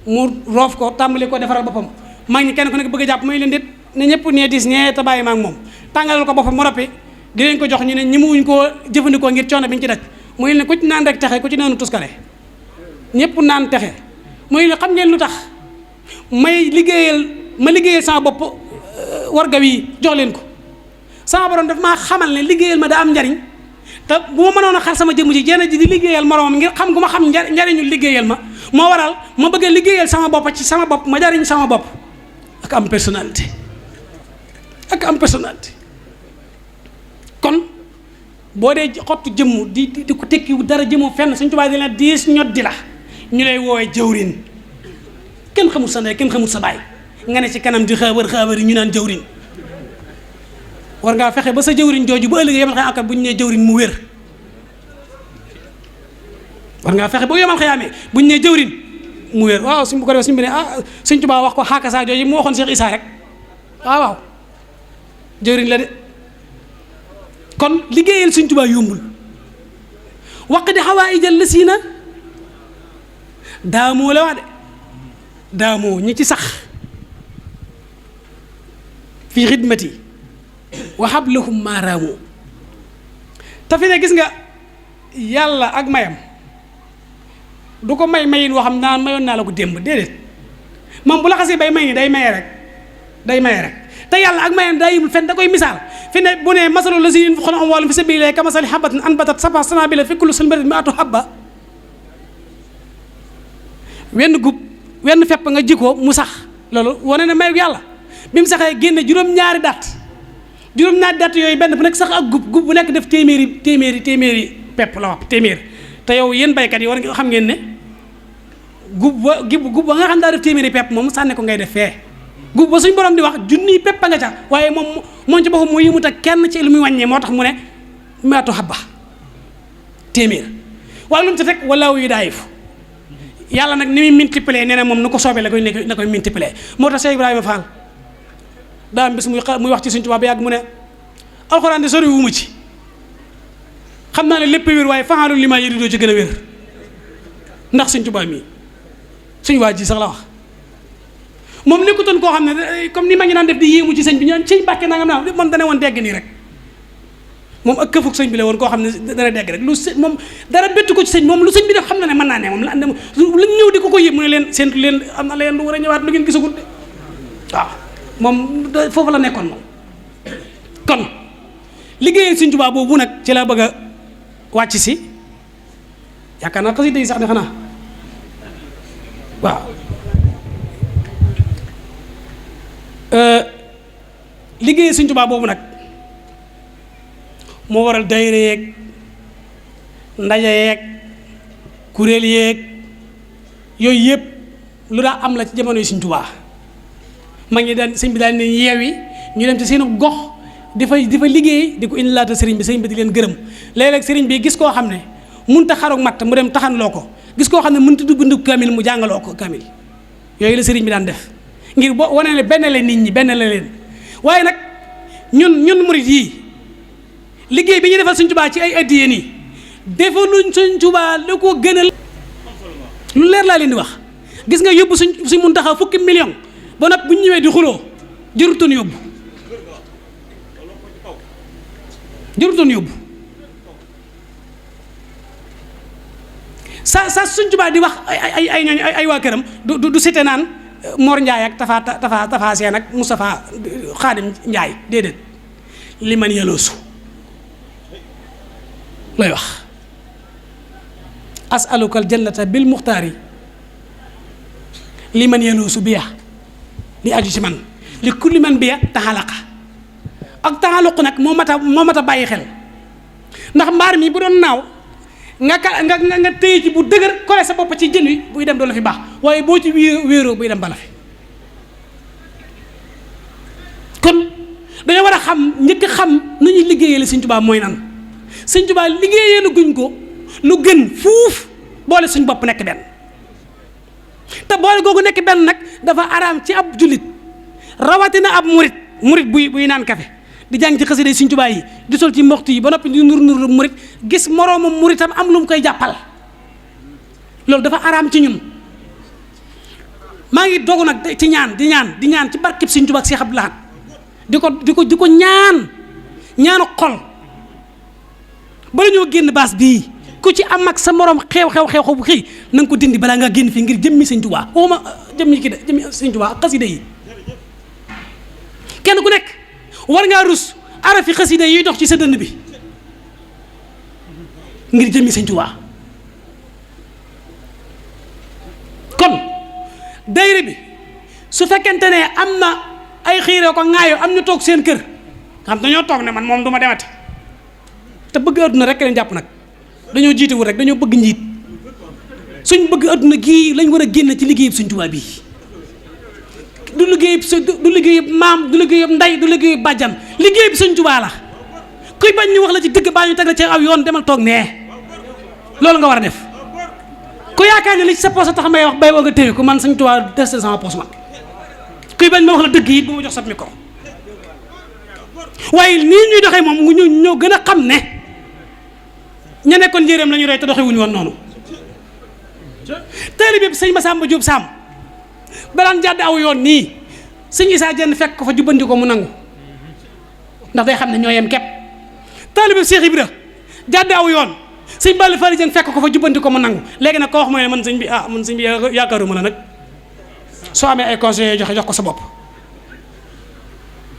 mu roof ko tàmbali ko defaral boppam mag ñi kenn ku nekk bëgg a jàpp mooy leen déet ne ñëpp nee dis ñee te bàyyi ma ak moom tàngalal ko boppam mu noppi di leen ko jox ñu ne ñi muwuñ koo jëfandikoo ngir coono bi ñu ci daj muy leen ku ci naan rek texe ku ci naanu tuskare ñëpp naan texe muy leen xam ngeen lu tax ma liggéeyal sama bopp warga wi jox leen ko sama borom daf maa xamal ne liggéeyal ma daa am njariñ te bu ma mënoon a xal sama jëmm ji jenn ji di liggéeyal moroomam ngir xam gu ma xam njariñu liggéeyal ma moo waral ma bëgg a liggéeyal sama bopp ci sama bopp ma jariñ sama bopp ak am personnalité kon boo dee xottu jëmm di ko tekki dara jëmoo fenn Sëñ Tuubaa di la diis ñot di la ñu lay woowee jëwrin kenn xamul sa ndey kenn xamul sa baay nga ne ci kanam di xaabar yi ñu naan jëwrin war ngaa fexe ba sa jëwriñ jooju bu ëllëgee yemal xëy akkat bu ñu nee jëwriñ mu wér war ngaa fexe ba yemal xëyaamee bu ñu nee jëwriñ mu wér waaw suñ bu ko defee suñ bi ne Sëñ Tuubaa wax ko xaakasaa jooju mu waxoon Cheikh Issa rek waaw jëwriñ la de kon liggéeyal Sëñ Tuubaa yombul waq di xawaa ijal la siina daamoo la wax de daamoo ñi ci sax fii xidmati wa hablahum maaraamu te fi ne gis nga yàlla ak mayam du ko mayin woo xam naan mayoon naa la ko démb déedéet moom bu la xasee bay may ni day maye rek te yàlla ak mayam daa yimul fenn da koy misaal fi ne bu ne masalu lazina yunfiquuna amwaalahum fi sabiilillaahi kamasali habbatin anbatat sab'a sanaabila fi kulli sunbulatin mi'atu habba wenn fepp nga ji ko mu sax loolu wane na mayu yàlla bi mu saxee génne juróom-ñaari dat yooyu benn bu nekk sax ak gub bu nekk def téeméeri pepp la wax téeméer te yow yéen baykat yi war nga xam ngeen ne gub ba nga xam daa def téeméeri pepp moom sànni ko ngay def fee gub ba suñ borom di wax junniy pepp nga ca waaye moom ci boppam moo yëmut ak kenn ci lu muy wàññee moo tax mu ne meetu habba téeméer waaye lu mu ci teg walaahu yudaa'ifu yàlla nag ni muy multiplier nee na moom nu ko soobee la koy multiplier moo tax Cheikh Ibrahima Fall daa am bis muy wax ci Sëñ Tuubaa ba yàgg mu ne alxuraan de sori wu ma ci xam naa ne lépp wér waaye fa'aalu limaa yuriidu ci gën a wér ndax Sëñ Tuubaa mii suñu waa ji sax la wax moom nekkutoon koo xam ne comme ni ma ngi naan def di yéemu ci sëñ bi ñaan sëñ Mbàkke nangam naa moom dana woon dégg nii rek moom ak këfug sëñ bi la woon koo xam ne dana dégg rek lu sëñ moom dara bettu ko ci sëñ moom lu sëñ bi def xam na ne mën naa ne moom lu ñëw di ko yëpp mu ne leen séntu leen am na leen lu war a ñëwaat lu ngeen gisagul de waaw moom foofu la nekkoon moom kon liggéeyal Sëñ Tuubaa boobu nag ci la bëgg a wàcc si yaakaar naa xasida yi sax ne xanaa waaw liggéeyal Sëñ Tuubaa boobu nag moo waral daayira yeeg ndaje yeeg kuréel yeeg yooyu yëpp lu daa am la ci jamono yi Sëñ Tuubaa mag ñi daan sëñ bi daan ne yeewi ñu dem ci seenu gox di fa liggéey di ko indi laata sëriñ bi di leen gërëm léeg-léeg sëriñ bi gis koo xam ne mënut a xaroog matt mu dem taxanloo ko gis koo xam ne mënut a dugg kamil mu jàngaloo ko kamil yooyu la sëriñ bi daan def ngir boo wane ne benn la nit ñi benn la leen waaye nag ñun murit yii liggéey bi ñu defal Sëñ Tuubaa ci ay addiya nii defaluñ Sëñ Tuubaa lu ko gënal lu leer laa leen di wax gis nga yóbbu suñ Muntaxa fukki million ba nag bu ñu ñëwee di xuloo jërutoon yóbbu sa Sëñ Tuubaa di wax ay ñooñ ay waa këram du cité naan Mor Ndiaye ak Tafa Seen ak Moustapha Xaadim Ndiaye déedéet li man yeloosu lay wax asalukal jannata bil muxtaari li man yeloosu biya li aju ci man li kulli man bi taxalaqa ak taxaluq nag moo mat a bàyyi xel ndax mbaar mi bu doon naaw nga téye ci bu dëgër kole sa bopp ci jën wi buy dem doo la fi baax waaye boo ci wéeroo buy dem bala fi kon dañoo war a xam njëkk xam nu ñuy liggéeyee Sëñ Tuubaa mooy nan Sëñ Tuubaa liggéeyee lu guñ ko lu gën fuuf boole suñ bopp nekk benn te boole googu nekk benn nag dafa araam ci ab jullit rawatina ab murit buy naan kafe di jàng ci xasida Sëñ Tuubaa yi di sol ci mboxtu yi ba noppi di nur murit gis moroomam muritam am lu mu koy jàppal loolu dafa araam ci ñun. maa ngi dogu nag ci ñaan di ñaan ci barkeb Sëñ Tuubaa ak Seex Abdul Ahad di ko ñaanu xol bala ñoo génn baas bii ku ci am ak sa morom xew bu xii na nga ko dindi balaa ngaa génn fii ngir jëmmi Sëñ Tuubaa waxuma jëmmi Sëñ Tuubaa ak xasida yi kenn ku nekk war ngaa rus arafi xasida yi dox ci sa dënn bi ngir jëmmi Sëñ Tuubaa kon dayre bi su fekkente ne am na ay xiiroo ko ŋaayoo am ñu toog seen kër xam dañoo toog ne man moom du ma demati te bëgg adduna rek leen jàpp nag dañoo jiitewul rek dañoo bëgg njiit suñ bëgg adduna gii lañ war a génn ci liggéeyub Sëñ Tuubaa bii du liggéeyub maam du liggéeyub ndey du liggéeyub bàjjan liggéeyub Sëñ Tuubaa la kuy bañ ñu wax la ci dëgg baa ñu teg la ci aw yoon demal toog nee loolu nga war a def ku yaakaar ne li ci sa poos a tax may wax bay boo nga téye ko man Sëñ Tuubaa des sama poos man kuy bañ ma wax la dëgg yi bu ma jox sa micro waaye nii ñuy doxee moom ñoo gën a xam ne ña nekkoon njëriñam la ñu rey te doxewuñu woon noonu taalibe bi sëñ Massamba Diop Sam balaan jàdd aw yoon nii sëñ Issa Diène fekk ko fa jubbanti ko mu nangu ndax day xam ne ñoo yem képp taalibe bi Cheikh Ibra jàdd aw yoon sëñ Balla Fally Dieng fekk ko fa jubbanti ko mu nangu léegi nag koo wax mooy ne man sëñ bi yaakaaruma la nag soo amee ay conseils jox ko sa bopp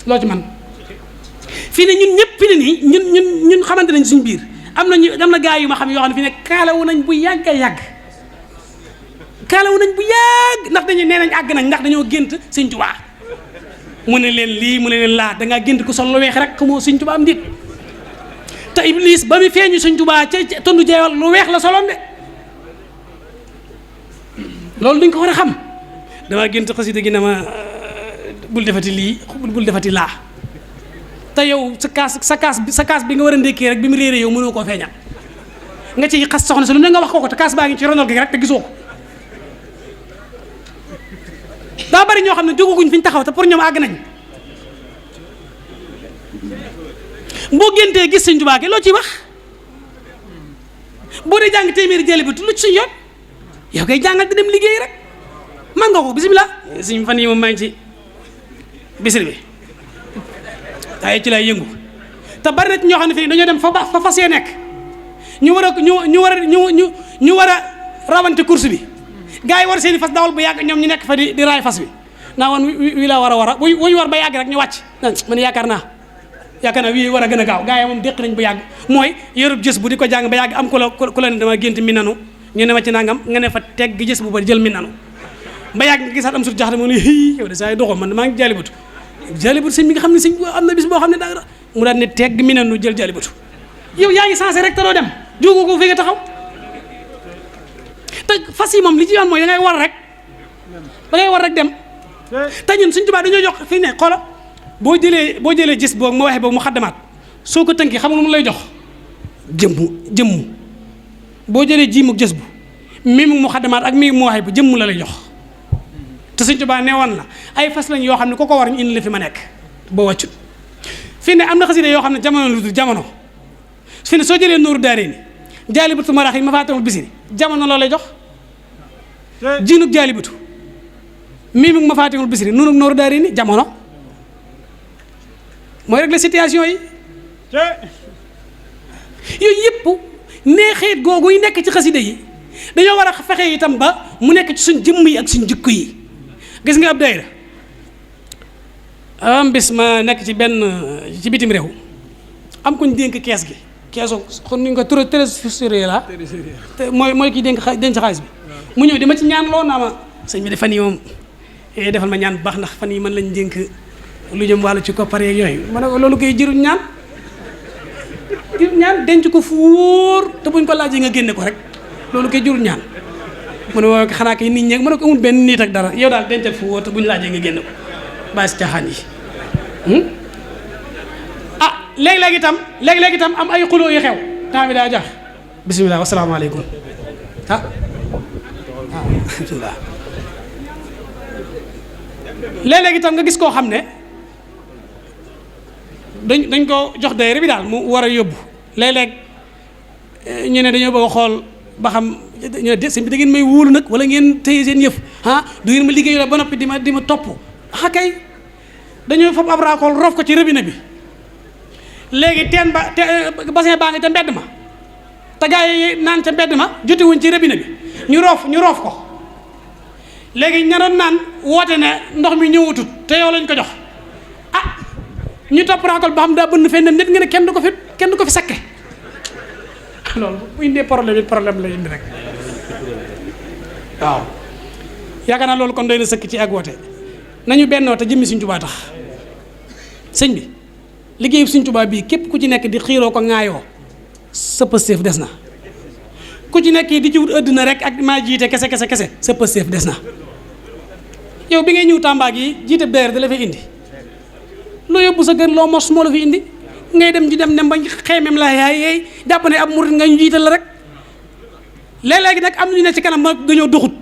loo ci man fii ne ñun ñëpp fi ne nii ñun xamante nañ suñ biir am na gaa yu ma xam yoo xam ne fi ne kaalawu nañ bu yàgg ndax dañu nee nañ àgg nañ ndax dañoo gént Sëñ Tuubaa mu ne leen lii mu ne leen laa dangaa gént ku sol lu weex rek xamoo Sëñ Tuubaa am dit te Iblis ba mu feeñu Sëñ Tuubaa ca tondu jeewal lu weex la soloon de loolu duñ ko war a xam damaa gént xasida gi ne ma bul defati lii bul defati laa te yow sa kaas bi nga war a ndékkee rek bi mu réeré yow mënoo koo feeñal nga ci xas soxna si lu ne nga wax ko te kaas baa ngi ci ronal gi rek te gisoo ko daa bari ñoo xam ne jógaguñ fi ñu taxaw te pour ñoom àgg nañ boo géntee gis Sëñ Tuubaa gi loo ciy wax boo dee jàng téeméeri jëli bi lu ci suñ yoon yow koy jàngal di dem liggéey rek man nga ko bisimilah suñ fan yi moom maa ngi ci bisir bi waaye ci lay yëngu te bari na ci ñoo xam ne fii dañoo dem fa fas yee nekk ñu war a rawante course bi gars yi war seen i fas dawal bu yàgg ñoom ñu nekk fa di raay fas bi naa woon wi la war a bu ñu war ba yàgg rek ñu wàcc man yaakaar naa wii war a gën a gaaw gars yi moom déq nañ bu yàgg mooy yorub jës bu di ko jàng ba yàgg am ku la ne dama gént mi nanu ñu ne ma ci nangam nga ne fa teg gi jës bu bari jël mi nanu ba yàgg nga gisaat am sut jaxate mu ne yow de saa yi doxoo man maa ngi jaalibatu sëñ bi nga xam ne sëñ am na bis boo xam ne dara mu daal ne tegg mi nanu jël jaalibatu yow yaa ngi sensé rek te doo dem jógu ko fi nga taxaw te fas yi moom li ci yoon mooy da ngay war rek dem te ñun Sëñ Tuubaa dañoo jox fi ne xoola boo jëlee gis boog ma waxee boog mu xaddamaat soo ko tënki xam nga lu mu lay jox jëmm boo jëlee ji mu gis bu mi mu xaddamaat ak mi mu waxee bu jëmm la lay jox te Sëñ Tuubaa nee woon la ay fas lañ yoo xam ne ku ko war ñu indi la fi ma nekk boo wàccut fi ne am na xasida yoo xam ne jamono lu dul jamono fi ne soo jëlee Nuuru Daarayni Jaalibatu Maraaxib Mafaatihul Bichri jamono loo lay jox jiinug Jaalibatu miimug Mafaatihul Bichri nunug Nuuru Daarayni jamono mooy régler situation yi yooyu yëpp neexeet googu yi nekk ci xasida yi dañoo war a fexe itam ba mu nekk ci suñ jëmm yi ak suñ jikko yi gis nga ab daayira am bis ma nekk ci bitim réew am kuñ dénk kees gi keesu xon ñu ko trésorier la te mooy kii denc xaalis bi mu ñëw di ma ci ñaan loo naa ma sëñ bi de fan yi moom defal ma ñaan bu baax ndax fan yi man lañ dénk lu jëm wàllu ci koppar yeeg yooyu ma ne ko loolu koy jëruñ ñaan denc ko fu wóor te buñ ko laajee nga génne ko rek loolu koy jëruñ ñaan mu ne woo xanaa kay nit ñi ma ne ko amul benn nit ak dara yow daal dencal fu wóor te buñ laajee nga génne ko bàyyi si caaxaan yi léeg-léeg itam am ay xuloo yu xew temps bi daa jox bisimilah wasalaamaaleykum bisimilah léeg-léeg itam nga gis koo xam ne dañ ko jox daayira bi daal mu war a yóbbu léeg-léeg ñu ne dañoo bëgg a xool ba xam ñu ne sëñ bi da ngeen may wóolu nag wala ngeen téye seen yëf du ngeen ma liggéeyu la ba noppi di ma topp kay dañoo fab ab raakool roof ko ci robinet bi léegi bassin baa ngi ca mbedd ma te gaa yi naan ca mbedd ma jotiwuñ ci robinet bi ñu roof ko léegi ña doon naan woote ne ndox mi ñëwutut te yow lañ ko jox ñu topp raakol ba xam daa bënn fenn nit nga ne kenn du ko fi sakke loolu bu indee problème la indi rek waaw yaakaar naa loolu kon doy na sëkk ci ak woote nañu bennoo te jëmmi Sëñ Tuubaa tax sëñ bi liggéeyu Sëñ Tuubaa bii képp ku ci nekk di xiiroo ko ŋaayoo sa pësteef des na ku ci nekk di ci wut àddina rek ak maa jiite kese sa pësteef des na yow bi ngay ñëw Tamba gi jiite beer da la fay indi loo yóbbu sa kër loo mos moo la fi indi ngay dem ba xeemem la yaay jàpp ne ab murit nga ñu jiital la rek léeg-léegi nag am ñu ne ci kanam ma dañoo doxut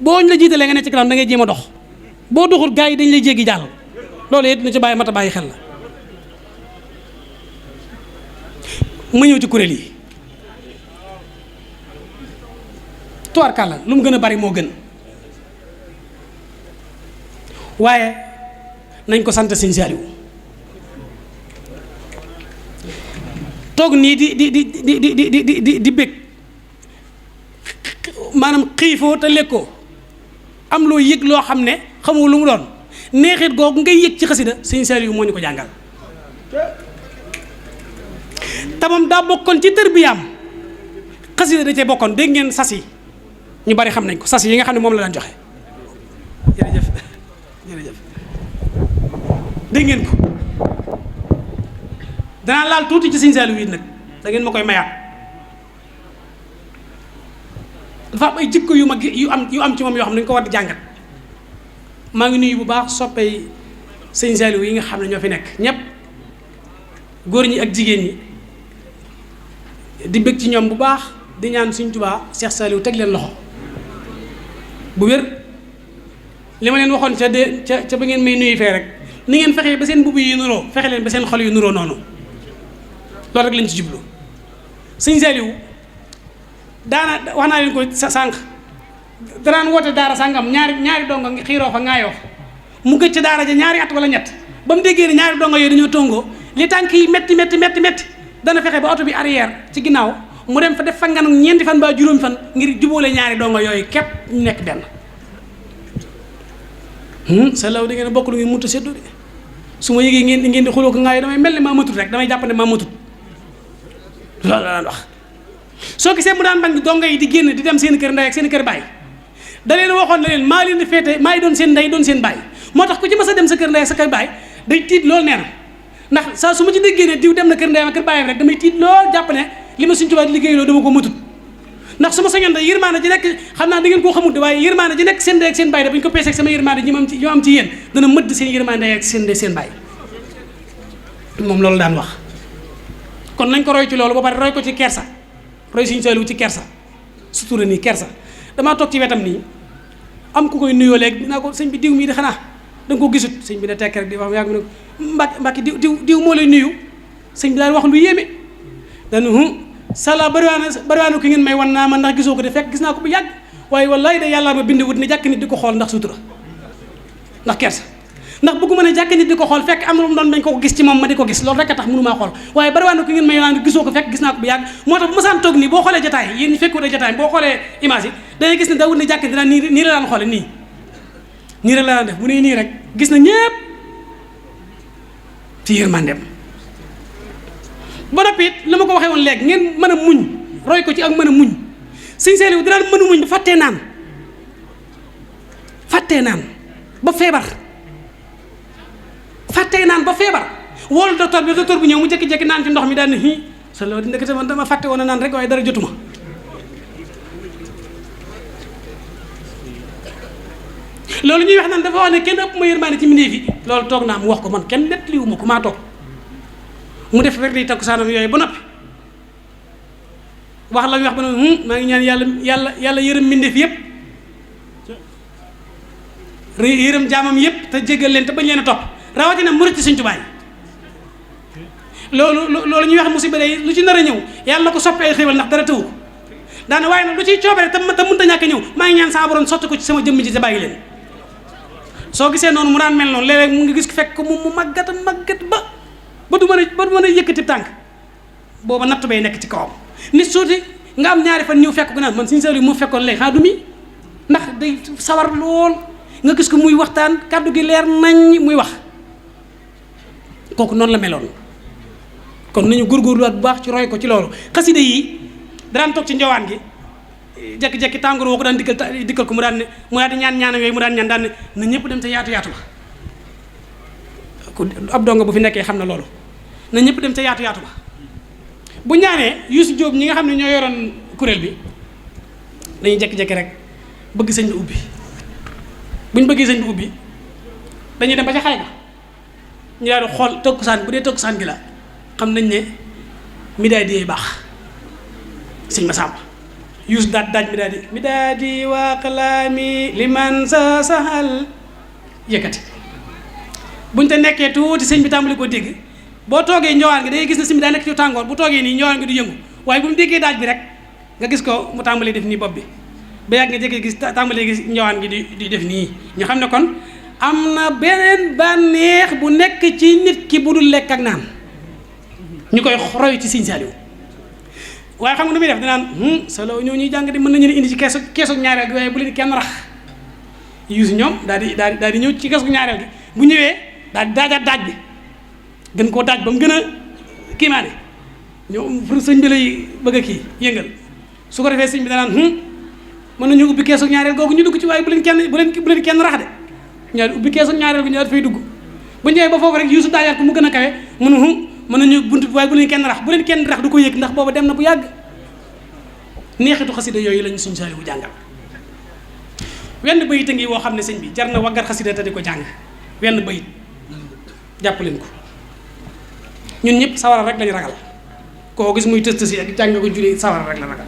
boo ñu la jiitalee nga ne ci kanam da ngay jéem a dox boo doxut gars yi dañ lay jéggi jàll loolu it dina ci bàyyi mat a bàyyi xel la ma ñëw ci kuréel yi tubaarkàlla lu mu gën a bari moo gën waaye nañ ko sant Sëñ Saaliw toog nii di bég maanaam xiifoo te lekkoo am loo yëg loo xam ne xamoo lu mu doon neexit googu ngay yëg ci xasida Sëñ Saaliw moo ñu ko jàngal tamam daa bokkoon ci tërbiyaam xasida da cee bokkoon dégg ngeen sas yi ñu bari xam nañ ko sas yi nga xam ne moom la daan joxe jërëjëf dégg ngeen ko danaa laal tuuti ci Sëñ Saaliw yi nag da ngeen ma koy mayaat dafa am ay jikko yu mag yu am ci moom yoo xam ne dañu ko war di jàngat maa ngi nuyu bu baax soppey Sëñ Saaliw yi nga xam ne ñoo fi nekk ñépp góor ñi ak jigéen ñi di bëgg ci ñoom bu baax di ñaan Sëñ Tuubaa Cheikh Saaliw teg leen loxo bu wér li ma leen waxoon ca ba ngeen may nuyu fee rek ni ngeen fexee ba seen mbubb yi nuroo fexe leen ba seen xol yu nuroo noonu loolu rek lañ ci jublu Sëñ Saaliw daana wax naa leen ko sànq danaan woote daara sàngam ñaari dongo xiiroo fa ŋaayoo mu gëj ca daara ja ñaari at wala ñett ba mu déggee ne ñaari dongo yooyu dañoo tongoo li tànk yi metti dana fexe ba oto bi arrière ci ginnaaw mu dem fa def fa nganam ñeenti fan ba juróomi fan ngir jubóole ñaari dongo yooyu képp ñu nekk benn sa law da ngeen bokk lu ngeen munta séddoo de su ma yëgee ngeen di xuloo ko ŋaayoo damay mel ne maa matut rek damay jàpp ne maa matut loolu la daan wax soo gisee mu daan bañ dongo yi di génn di dem seen kër ndey ak seen kër baay da leen waxoon na leen maa leen di féete maa ngi doon seen ndey doon seen baay moo tax ku ci mas a dem sa kër ndey ak sa kër baay day tiit loolu nee na ndax saa su ma ci déggee ne diw dem na kër ndeyam ak kër baayam rek damay tiit lool jàpp ne li ma Sëñ Tuubaa di liggéey loolu dama ko matut ndax su ma sañoon da yërmaande ji nekk xam naa da ngeen koo xamut de waaye yërmaande ji nekk seen ndey ak seen baay da bu ñu ko peesee ak sama yërmaande ji ñu am ci yéen dana mëdd seen yërmaande ak seen ndey seen baay moom loolu daan wax kon nañ ko roy ci loolu ba pare roy ko ci kersa roy Sëñ Saaliw ci kersa sutura nii kersa damaa toog ci wetam nii am ku koy nuyoo léegi dinaa ko sëñ bi diw mii di xanaa da nga ko gisut sëñ bi ne tekk rek di wax yàgg mu ne mbàkki diw moo lay nuyu sëñ bi daal wax lu yéeme danu sala bariwaana ki ngeen may wan naa ma ndax gisoo ko de fekk gis naa ko bu yàgg waaye wallaay de yàlla ma bind wut ne jàkk nit di ko xool ndax sutura ndax kersa ndax bëgguma ne jàkk nit di ko xool fekk am na lu mu doon bañ ko gis ci moom ma di ko gis loolu rek a tax mënumaa xool waaye bariwaana ki ngeen may wan gisoo ko fekk gis naa ko bu yàgg moo tax bu ma saan toog nii boo xoolee jotaay yéen ñi fekku de jotaay boo xoolee image yi dangay gis ne daa wut ne jàkk dina nii la daan xoole nii rek la daan def bu ne nii rek gis na ñépp ci yërmandeem ba noppi it la ma ko waxee woon léegi ngeen mën a muñ roy ko ci ak mën a muñ Sëñ Saaliw dinaan mën a muñ ba fàttee naan ba feebar fàttee naan ba feebar woolu docteur bi docteur bu ñëw mu jékki-jékki naan ci ndox mi daal ni sa loolu di ndekete man dama fàtte woon a naan rek waaye dara jotuma. loolu ñuy wax naan dafa wax ne kenn ëpp ma yërmaane ci mbindeef yi loolu toog naa mu wax ko man kenn nettaliwuma ko maa toog mu def rek di takkusaanam yooyu ba noppi wax la muy wax ba noonu maa ngi ñaan yàlla yërëm mbindeef yëpp yërëm jaamam yëpp te jéggal leen te bañ leen a topp rawatina murit ci Sëñ Tuubaa loolu ñuy wax musiba day lu ci nar a ñëw yàlla na ko soppi ay xéwal ndax dara tëwu ko daane waaye nag lu ciy coobare te mënta ñàkk a ñëw maa ngi ñaan sama borom sotti ko ci sama jëmm ji te bàyyi leen. soo gisee noonu mu daan mel noonu léeg-léeg mu ngi gis ko fekk ko mu màggat ba du mën a yëkkati tànk booba natt bay nekk ci kawam nit suuti nga am ñaari fan ñëw fekk ko naan man Sëñ Saaliw mu fekkoon léegi xaa du mi ndax day sawar lool nga gis ko muy waxtaan kàddu gi leer nañ muy wax kooku noonu la meloon. kon nañu góorgóorluwaat bu baax ci roy ko ci loolu xasida yi daan toog ci njowaan gi jekki-jekki tàngoor woo ko daan dikkal ko mu daan di ñaan yooyu mu daan ñaan daan ne na ñëpp dem te yaatu ba ku ab donga bu fi nekkee xam na loolu na ñëpp dem te yaatu ba bu ñaanee Youssou Diop ñi nga xam ne ñoo yoroon kuréel bi dañuy jekki-jekki rek bëgg sëñ bi ubbi buñ bëggee sëñ bi ubbi dañuy dem ba ca xay ga ñu daal di xool takkusaan bu dee takkusaan gi la xam nañ ne midaay di baax sëñ Masamba Youssou daaj midaay di waa kalaami liman sa sahal yëkkati buñ te nekkee tuuti sëñ bi tàmbali ko dégg boo toogee njowaan gi day gis ne sëñ bi daa nekk ci tàngoor bu toogee nii njowaan gi du yëngu waaye bu mu déggee daaj bi rek nga gis ko mu tàmbalee def nii bopp bi ba yàgg nga jékkee gis tàmbalee gis njowaan gi di def nii ñu xam ne kon am na beneen bànneex bu nekk ci nit ki bu dul lekk ak naan ñu koy roy ci Sëñ Saaliw waaye xam nga nu muy def dinaan solo ñoo ñuy jàng di mën nañu indi ci keesu ñaareel gi waaye bu leen kenn rax Youssou ñoom daal di ñëw ci keesu ñaareel gi bu ñëwee daal di daajaat daaj bi gën koo daaj ba mu gën a kiimaane ñoom pour sëñ bi lay bëgg a kii yëngal su ko defee sëñ bi danaan mën nañu ubbi keesu ñaareel googu ñu dugg ci waaye bu leen kenn rax de ñaari ubbi keesu ñaareel gi ñu daal fay dugg bu ñëwee ba foofu rek Youssou daajaat ko mu gën a kawe mën nañu buntu waaye bu leen kenn rax du ko yëg ndax booba dem na bu yàgg neexitu xasida yooyu lañu Sëñ Saaliw bu jàngal wenn bayit a ngi woo xam ne sëñ bi jar na waggar xasida te di ko jàng wenn bayit jàpp leen ko ñun ñëpp sawara rek lañu ragal koo gis muy tës tësi ak jàng ko julli sawara rek la ragal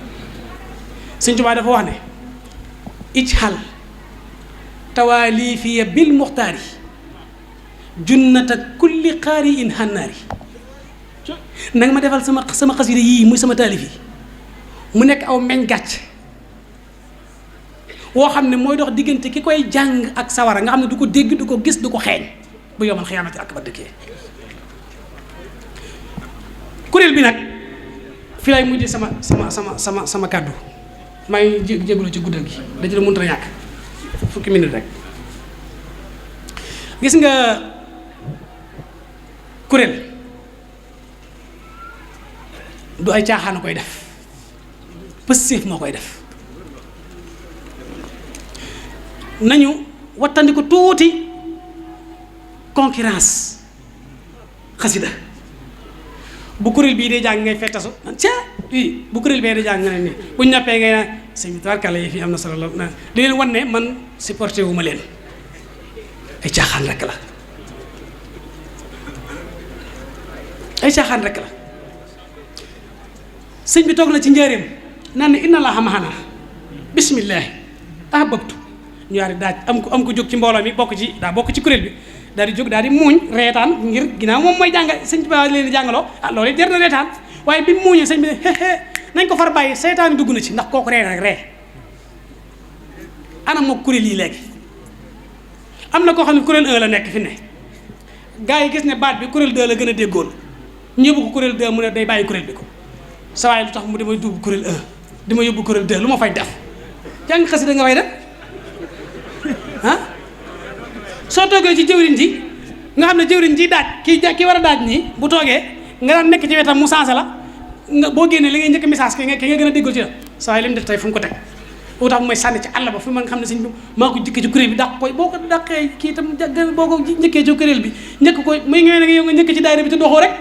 Sëñ Tuubaa dafa wax ne ijhal tawaalifiya bil muxtaari junnata kulli qaari in hannaari nanga ma defal sama xasida yii muy sama taalif yi mu nekk aw meñ gàcc woo xam ne mooy dox diggante ki koy jàng ak sawara nga xam ne du ko dégg du ko gis du ko xeeñ bu yowmal xiyaamati akbar dëkkee kuréel bi nag fi lay mujj sama kàddu maa ngi jégalu ci guddal gi da ci la mënut a ñàkk fukki minute rek gis nga kuréel du ay caaxaan koy def pësséef moo koy def nañu wattandiku tuuti concurrence xasida bu kuréel bii dee jàng ngay fettasu bu kuréel bee dee jàng nga ne nii bu ñu noppee ngay naan sëñ bi tabarkàlla yi fii am na solo la di leen wan ne man supporté wu ma leen ay caaxaan rek la sëñ bi toog na ci njaareem naan ne inna allaha mahana bismillahi ahbabtu ñu yaari daaj am ko jóg ci mbooloo mi bokk ci kuréel bi daal di jóg daal di muuñ reetaan ngir ginnaaw moom mooy jàng sëñ bi ba leen di jàngaloo loolu jar na reetaan waaye bi mu muuñee sëñ bi ne nañ ko far bàyyi seytaan dugg na ci ndax kooku ree rek ree anam moo kuréel yi léegi am na koo xam ne kuréel 1 la nekk fi ne gars yi gis ne baat bi kuréel 2 la gën a déggoon ñëbu ko kuréel 2 mu ne day bàyyi kuréel bi ko sa waaye lu tax mu damay dugg kuréel 1 dama yóbbu kuréel 2 lu ma fay def jàng xasida nga fay def soo toogee ci jëwriñ ji nga xam ne jëwriñ ji daaj ki war a daaj nii bu toogee nga daan nekk ci wetam mu sensé la nga boo génnee li ngay njëkk message ki nga gën a déggal ci la sa waaye li mu def tey fu mu ko teg moo tax mooy sànni ci àll ba fu ma nga xam ne sëñ bi maa ko jëkkee ci kuréel bi dàq koy boo ko dàqee kii itam boo ko njëkkee ci kuréel bi njëkk koy muy ngeen ne yow nga njëkk ci daayira bi te doxoo rek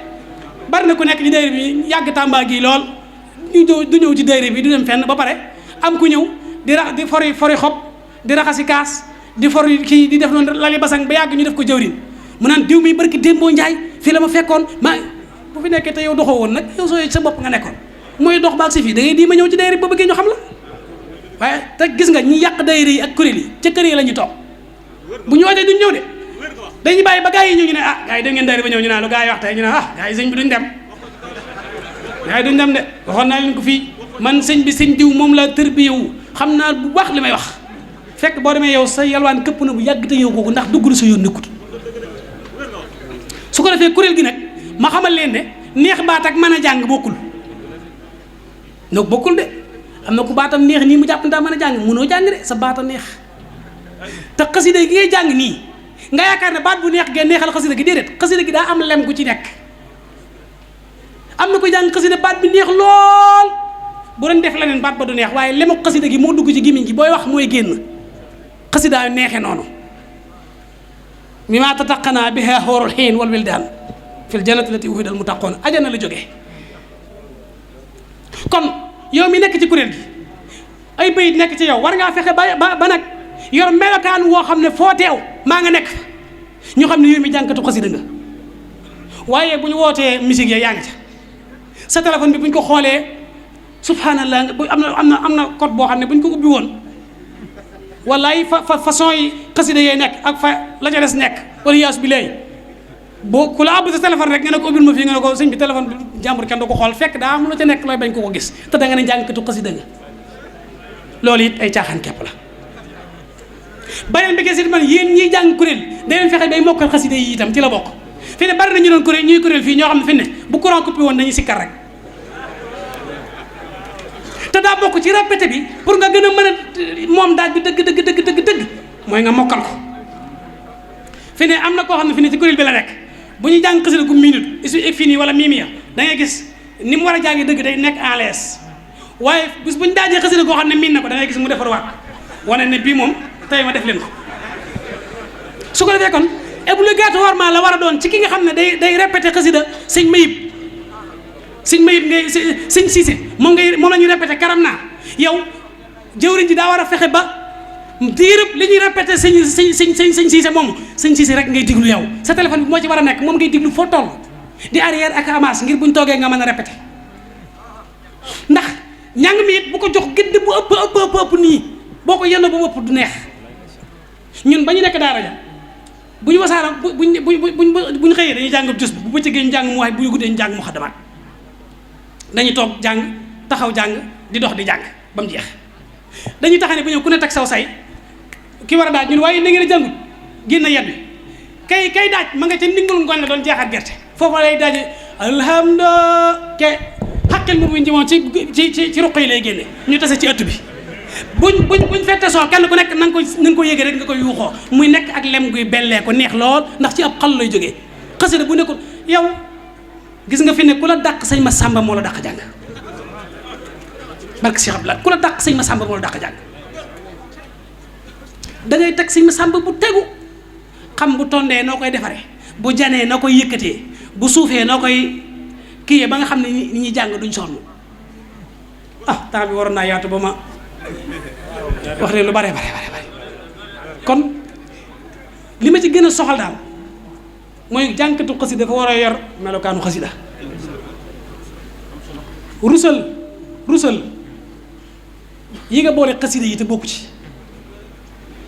bari na ku nekk ci daayira bi yàgg Tamba gii lool du ñëw ci daayira bi du dem fenn ba pare am ku ñëw di fori xob di raxasi kaas di fori kii di def noonu lali basang ba yàgg ñu def ko jawrin mu naan diw mi barki Dembo Njaay fii la ma fekkoon bu fi nekkee te yow doxoo woon nag yow soo sa bopp nga nekkoon mooy dox baag si fii da ngay di ma ñëw ci daayira bi ba bëggee ñu xam la waaye te gis nga ñi yàq daayira yi ak kuréel yi ca kër yi la ñu toog bu ñu wootee duñ ñëw de dañuy bàyyi ba gaa yi ñu ne ah gaa yi da ngeen daayira ba ñëw ñu naan lu gaa yi wax tey ñu ne ah gaa yi sëñ bi duñ dem gaa yi duñ dem de waxoon naa leen ko fii man sëñ bi sëñ diw moom la tërbiyewu xam naa bu baax li may wax fekk boo demee yow sa yalwaan këpp na bu yàgg te yow kooku ndax duggul sa yoon nekkut su ko defee kuréel gi nag ma xamal leen ne neex baat ak mën a jàng bokkul donc bokkul de am na ku baatam neex nii mu jàpp ne daa mën a jàng mënoo jàng de sa baata neex te xasida gi ngay jàng nii nga yaakaar ne baat bu neex gee neexal xasida gi déedéet xasida gi daa am lem gu ci nekk am na ko jàng xasida baat bi neex lool bu doon def leneen baat ba du neex waaye lemu xasida gi moo dugg ci gémmiñ gi booy wax mooy génn xasida yu neexee noonu mi maa tataqanaa bihaa huurul hiin wal wildaan fil jannati lati wu'ida al muttaquun ajana la jógee kon yow mi nekk ci kuréel gi ay bayit nekk ci yow war ngaa fexe ba nag yor melokaan woo xam ne foo teew maa nga nekk fa ñu xam ne yow mi jànkatu xasida nga waaye bu ñu wootee musique ya yaa ngi ca sa téléphone bi bu ñu ko xoolee subhanallah am na code boo xam ne bu ñu ko ubbi woon wallaay façon yi xasida yee nekk ak fa la ca des nekk wala yaas bi léegi boo ku la àbb sa téléphone rek nga ne ko ubbil ma fii nga ne ko sëñ bi téléphone bi jàmbur kenn du ko xool fekk daa am lu ca nekk looy bañ ko gis te da nga ne jàngkatu xasida nga loolu it ay caaxaan képp la beneen bi gis it man yéen ñiy jàng kuréel day leen fexe bay mokkal xasida yi itam ci la bokk fi ne bari na ñu doon kuréel ñuy kuréel fii ñoo xam ne fi ne bu courant coupé woon dañuy sikkar rek te daa bokk ci répété bi pour nga gën a mën a moom daaj bi dëgg mooy nga mokkal ko fi ne am na koo xam ne fi ne ci kuréel bi la nekk bu ñu jàng xasida gu minute isu ek fii nii wala miimiya da ngay gis ni mu war a jàngi dëgg day nekk en l'aise waaye bis bu ñu daajee xasida goo xam ne miin na ko da ngay gis mu defar waat wane ne bii moom tey ma def leen ko su ko defee kon obligatoirement la war a doon ci ki nga xam ne day répété xasida sëñ Mayib ngay sëñ Cissé moom la ñuy répété karam naa yow jëwriñ ji daa war a fexe ba diirëb li ñuy répété sëñ Cissé moomu sëñ Cissé rek ngay diglu yow sa téléphone bi moo ci war a nekk moom ngay diglu foo toll di arrière ak avance ngir buñ toogee nga mën a répété ndax ñàng mi it bu ko jox gëdd bu ëpp nii boo ko yenn bu ëpp du neex ñun ba ñu nekk daara ja bu ñu wasaara buñ xëyee dañuy jàng jus bu bëccëgee ñu jàng mu waay bu ñu guddee ñu jàng mu xadamaat dañuy toog jàng taxaw jàng di dox di jàng ba mu jeex dañuy taxane ba ñëw ku ne teg saw say ki war a daaj ñun waaye na ngeen a jàngut génn yet bi kay daaj ma nga ca ndingul ngoon la doon jeexaat gerte foofu lay daaje alhamdulilah ke xaqil mu ci moom ci ruq yi lay génne ñu tase ci ëtt bi buñ fette soo kenn ku nekk na nga ko yéege rek nga koy yuuxoo muy nekk ak lem guy bellee ko neex lool ndax ci ab xal lay jógee xasida bu nekkul yow gis nga fi ne ku la dàq sëñ ma sàmba moo la dàq jàng barke Cheikh Abdoulaye ku la dàq sëñ ma sàmba moo la dàq jàng da ngay teg sëñ ma sàmba bu tegu xam bu tondee noo koy defaree bu janee noo koy yëkkatee bu suufee noo koy kiyee ba nga xam ne ni ñuy jàng duñ sonn temps bi waroon naa yaatu ba ma wax leen lu bare kon li ma ci gën a soxal daal mooy jànkatu xasida dafa war a yor melokaanu xasida rusal yi nga boole xasida yi te bokku ci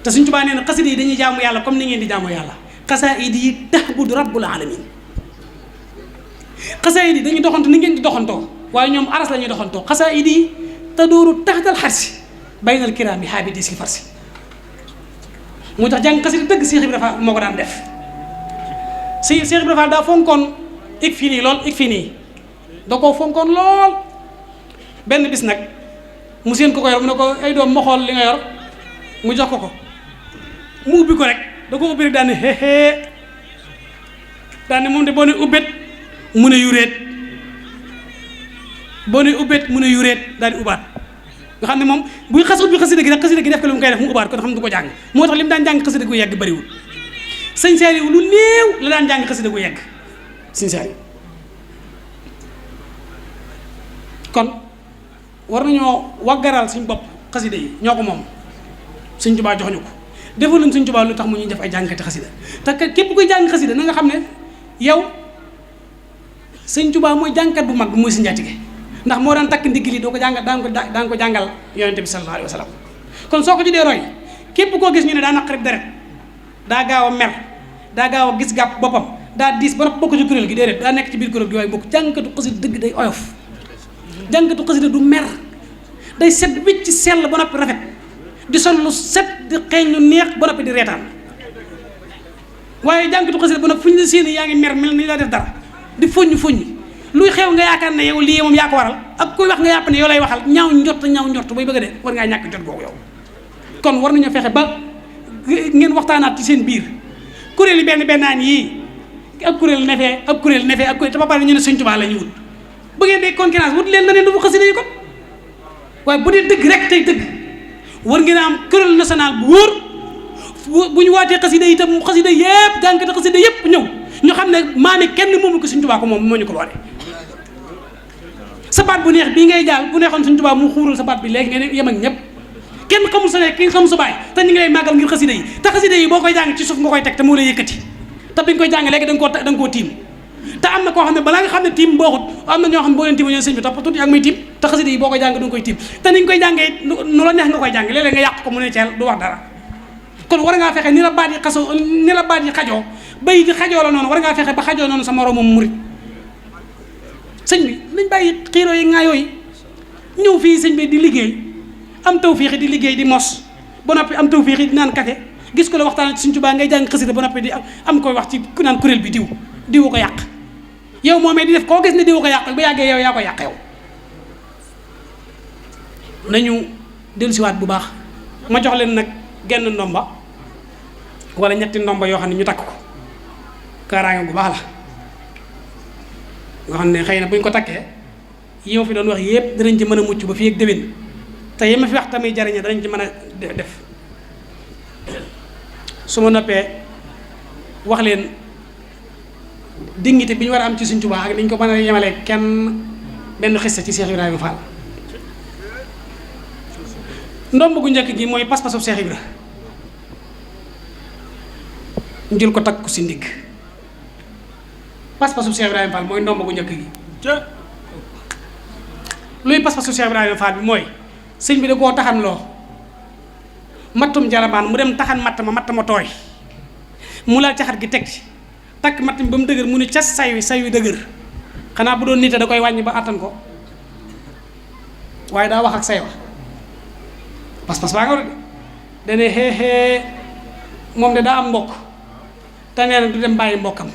te Sëñ Tuubaa nee na xasida yi dañuy jaamu yàlla comme ni ngeen di jaamu yàlla xasaayid yi tahbudu rabbul alamin xasaayid yi dañuy doxantu ni ngeen di doxantoo waaye ñoom aras la ñuy doxantoo xasaayid yi tadooru taxtal xarsi baynal kiraami haabidi si farsi moo tax jàng xasida dëgg Cheikh Ibrahima moo ko daan def Cheikh Ibrahima daa fonkoon ik fii nii lool ik fii nii da koo fonkoon lool benn bis nag mu seen ko yor mu ne ko ay doom ma xool li nga yor mu jox ko mu ubbi ko rek da ko ubbi rek daan ne xeexee daan ne moom de boo ne ubbet mu ne yuréet boo ne ubbet mu ne yuréet daal di ubaat nga xam ne moom buy xasut bi xasida gi rek xasida gi def ko lu mu koy def mu ubaat ko xam du ko jàng moo tax li mu daan jàng xasida gu yegg bëriwul sëñ Saaliw lu néew la daan jàng xasida gu yegg sëñ Saaliw kon war nañoo waggaral suñ bopp xasida yi ñoo ko moom Sëñ Tuubaa jox ñu ko defaluñ Sëñ Tuubaa lu tax mu ñuy def ay jàngkati xasida te képp kuy jàng xasida na nga xam ne yow Sëñ Tuubaa mooy jàngkat bu mag bi mooy si njaatige ndax moo daan takk ndigg li doo ko jàngal daan ko jàngal yonente bi sallallahu alayhi wa sallam kon soo ko ci dee roy képp koo gis ñu ne daa naqarib deret daa gaaw a mer daa gaaw a gis gàpp boppam daa diis ba bokk ci kuréel gi déedéet daa nekk ci biir kuréel gi waaye bokk jàngkatu xasida dëgg day oyof jàngkatu xasida du mer day set wicc ci sell ba noppi rafet di sol lu set di xeeñ lu neex ba noppi di reetaan waaye jàngkatu xasida ba noppi fu ñu la séenee yaa ngi mer mel ni daa def dara di foññ luy xew nga yaakaar ne yow lii moom yaa ko waral ak kuy wax nga yàpp ne yow lay waxal ñaaw njort bay bëgg a dee war ngaa ñàkk jot googu yow kon war nañoo fexe ba ngeen waxtaanaat ci seen biir kuréel yi bennaan yii ak kuréel nefee ak kuréel te ba pare ñu ne Sëñ Tuubaa la ñu wut bu ngeen dee concurrence wut leen na ne du bu xasida yi kon waaye bu dee dëgg rek tey dëgg war ngeen a am kuréel national bu wóor bu ñu waatee xasida yi itam xasida yëpp jànkate xasida yëpp ñëw ñu xam ne maami kenn moomu ko Sëñ Tuubaa ko moom moo ñu ko loole sa baat bu neex bii ngay jàll bu neexoon Sëñ Tuubaa mu xuural sa baat bi léegi ngeen yem ak ñëpp kenn xamul sa nekk kenn xamul sa baay te ñu ngi lay màggal ngir xasida yi te xasida yi boo koy jàng ci suuf nga koy teg te moo lay yëkkati te bi nga koy jàng léegi da nga koo tiim te am na koo xam ne balaa nga xam ne tiim booxut am na ñoo xam ne boo leen tiim ñoo sëñ bi topp tuuti ak muy tiim te xasida yi boo koy jàng da nga koy tiim te ni nga koy jàngee nu la neex nga koy jàng léeg-léeg nga yàq ko mu ne ceel du wax dara kon war ngaa fexe ni la baat yi xajoo bay di xajoo la noonu war ngaa fexe ba xajoo noonu sa moroomam murit sëñ bi nañ bàyyi xiiroo yi ŋaayoo yi ñëw fii sëñ bi di liggéey am tawfiix di liggéey di mos ba noppi am tawfiix di naan café gis ko la waxtaan ci Sëñ Tuubaa ngay jàng xasida ba noppi di am koy wax ci ku naan kuréel bi diwu ko yàq yow moomee di def koo gis ne diwu ko yàq ba yàggee yow yaa ko yàq yow nañu dellusiwaat bu baax ma jox leen nag genn ndomba wala ñetti ndomba yoo xam ne ñu takk ko kaaraange bu baax la nga xam ne xëy na bu ñu ko takkee yi ma fi doon wax yëpp danañ ci mën a mucc ba fii ak déwén te yi ma fi wax tamit jariñe danañ ci mën a def su ma noppee wax leen dignité bi ñu war a am ci Sëñ Tuubaa ak ni ñu ko mën a yemalee kenn benn xista ci Cheikh Ibrahima Fall ndomb gu njëkk gi mooy pas-pasu Cheikh Ibra ñu jël ko takk ko si ndigg pas-pasu Cheikh Ibrahima Fall mooy ndomb gu njëkk gi luy pas-pasu Cheikh Ibrahima Fall bi mooy sëñ bi da koo taxan loo mattum jarabaan mu dem taxan matt ma tooy mu laal caxat gi teg ci takk matt mi ba mu dëgër mu ne cas say wi dëgër xanaa bu doon nite da koy wàññi ba attan ko waaye daa wax ak say wax pas-pas baa nga war de dane xeexee moom de daa am mbokk te nee na du dem bàyyi mbokkam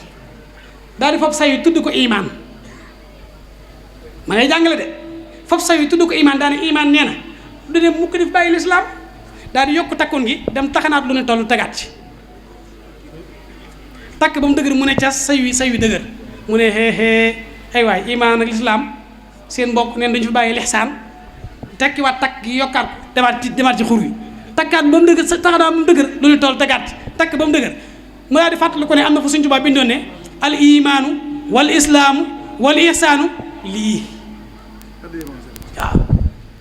daal di fab say wi tudd ko imaan ma ngay jàngale de fab say wi tudd ko imaan daal di imaan nee na du dem mukk def bàyyi lislaam daal di yokk takkoon gi dem taxanaat lu ne tollu tegaat ci takk ba mu dëgër mu ne cas say wi dëgër mu ne xeexee ay waay imaan ak lislaam seen mbokk neen dañu fi bàyyi lixsaan tekkiwaat takk gi yokkaat demaat ci xur wi takkaat ba mu dëgër taxanaat ba mu dëgër lu ne toll tegaat ci takk ba mu dëgër mu daal di fàttali ko ne am na fa Sëñ Tuubaa bindoon ne al imaanu wal islaamu wal ihsaanu lii waaw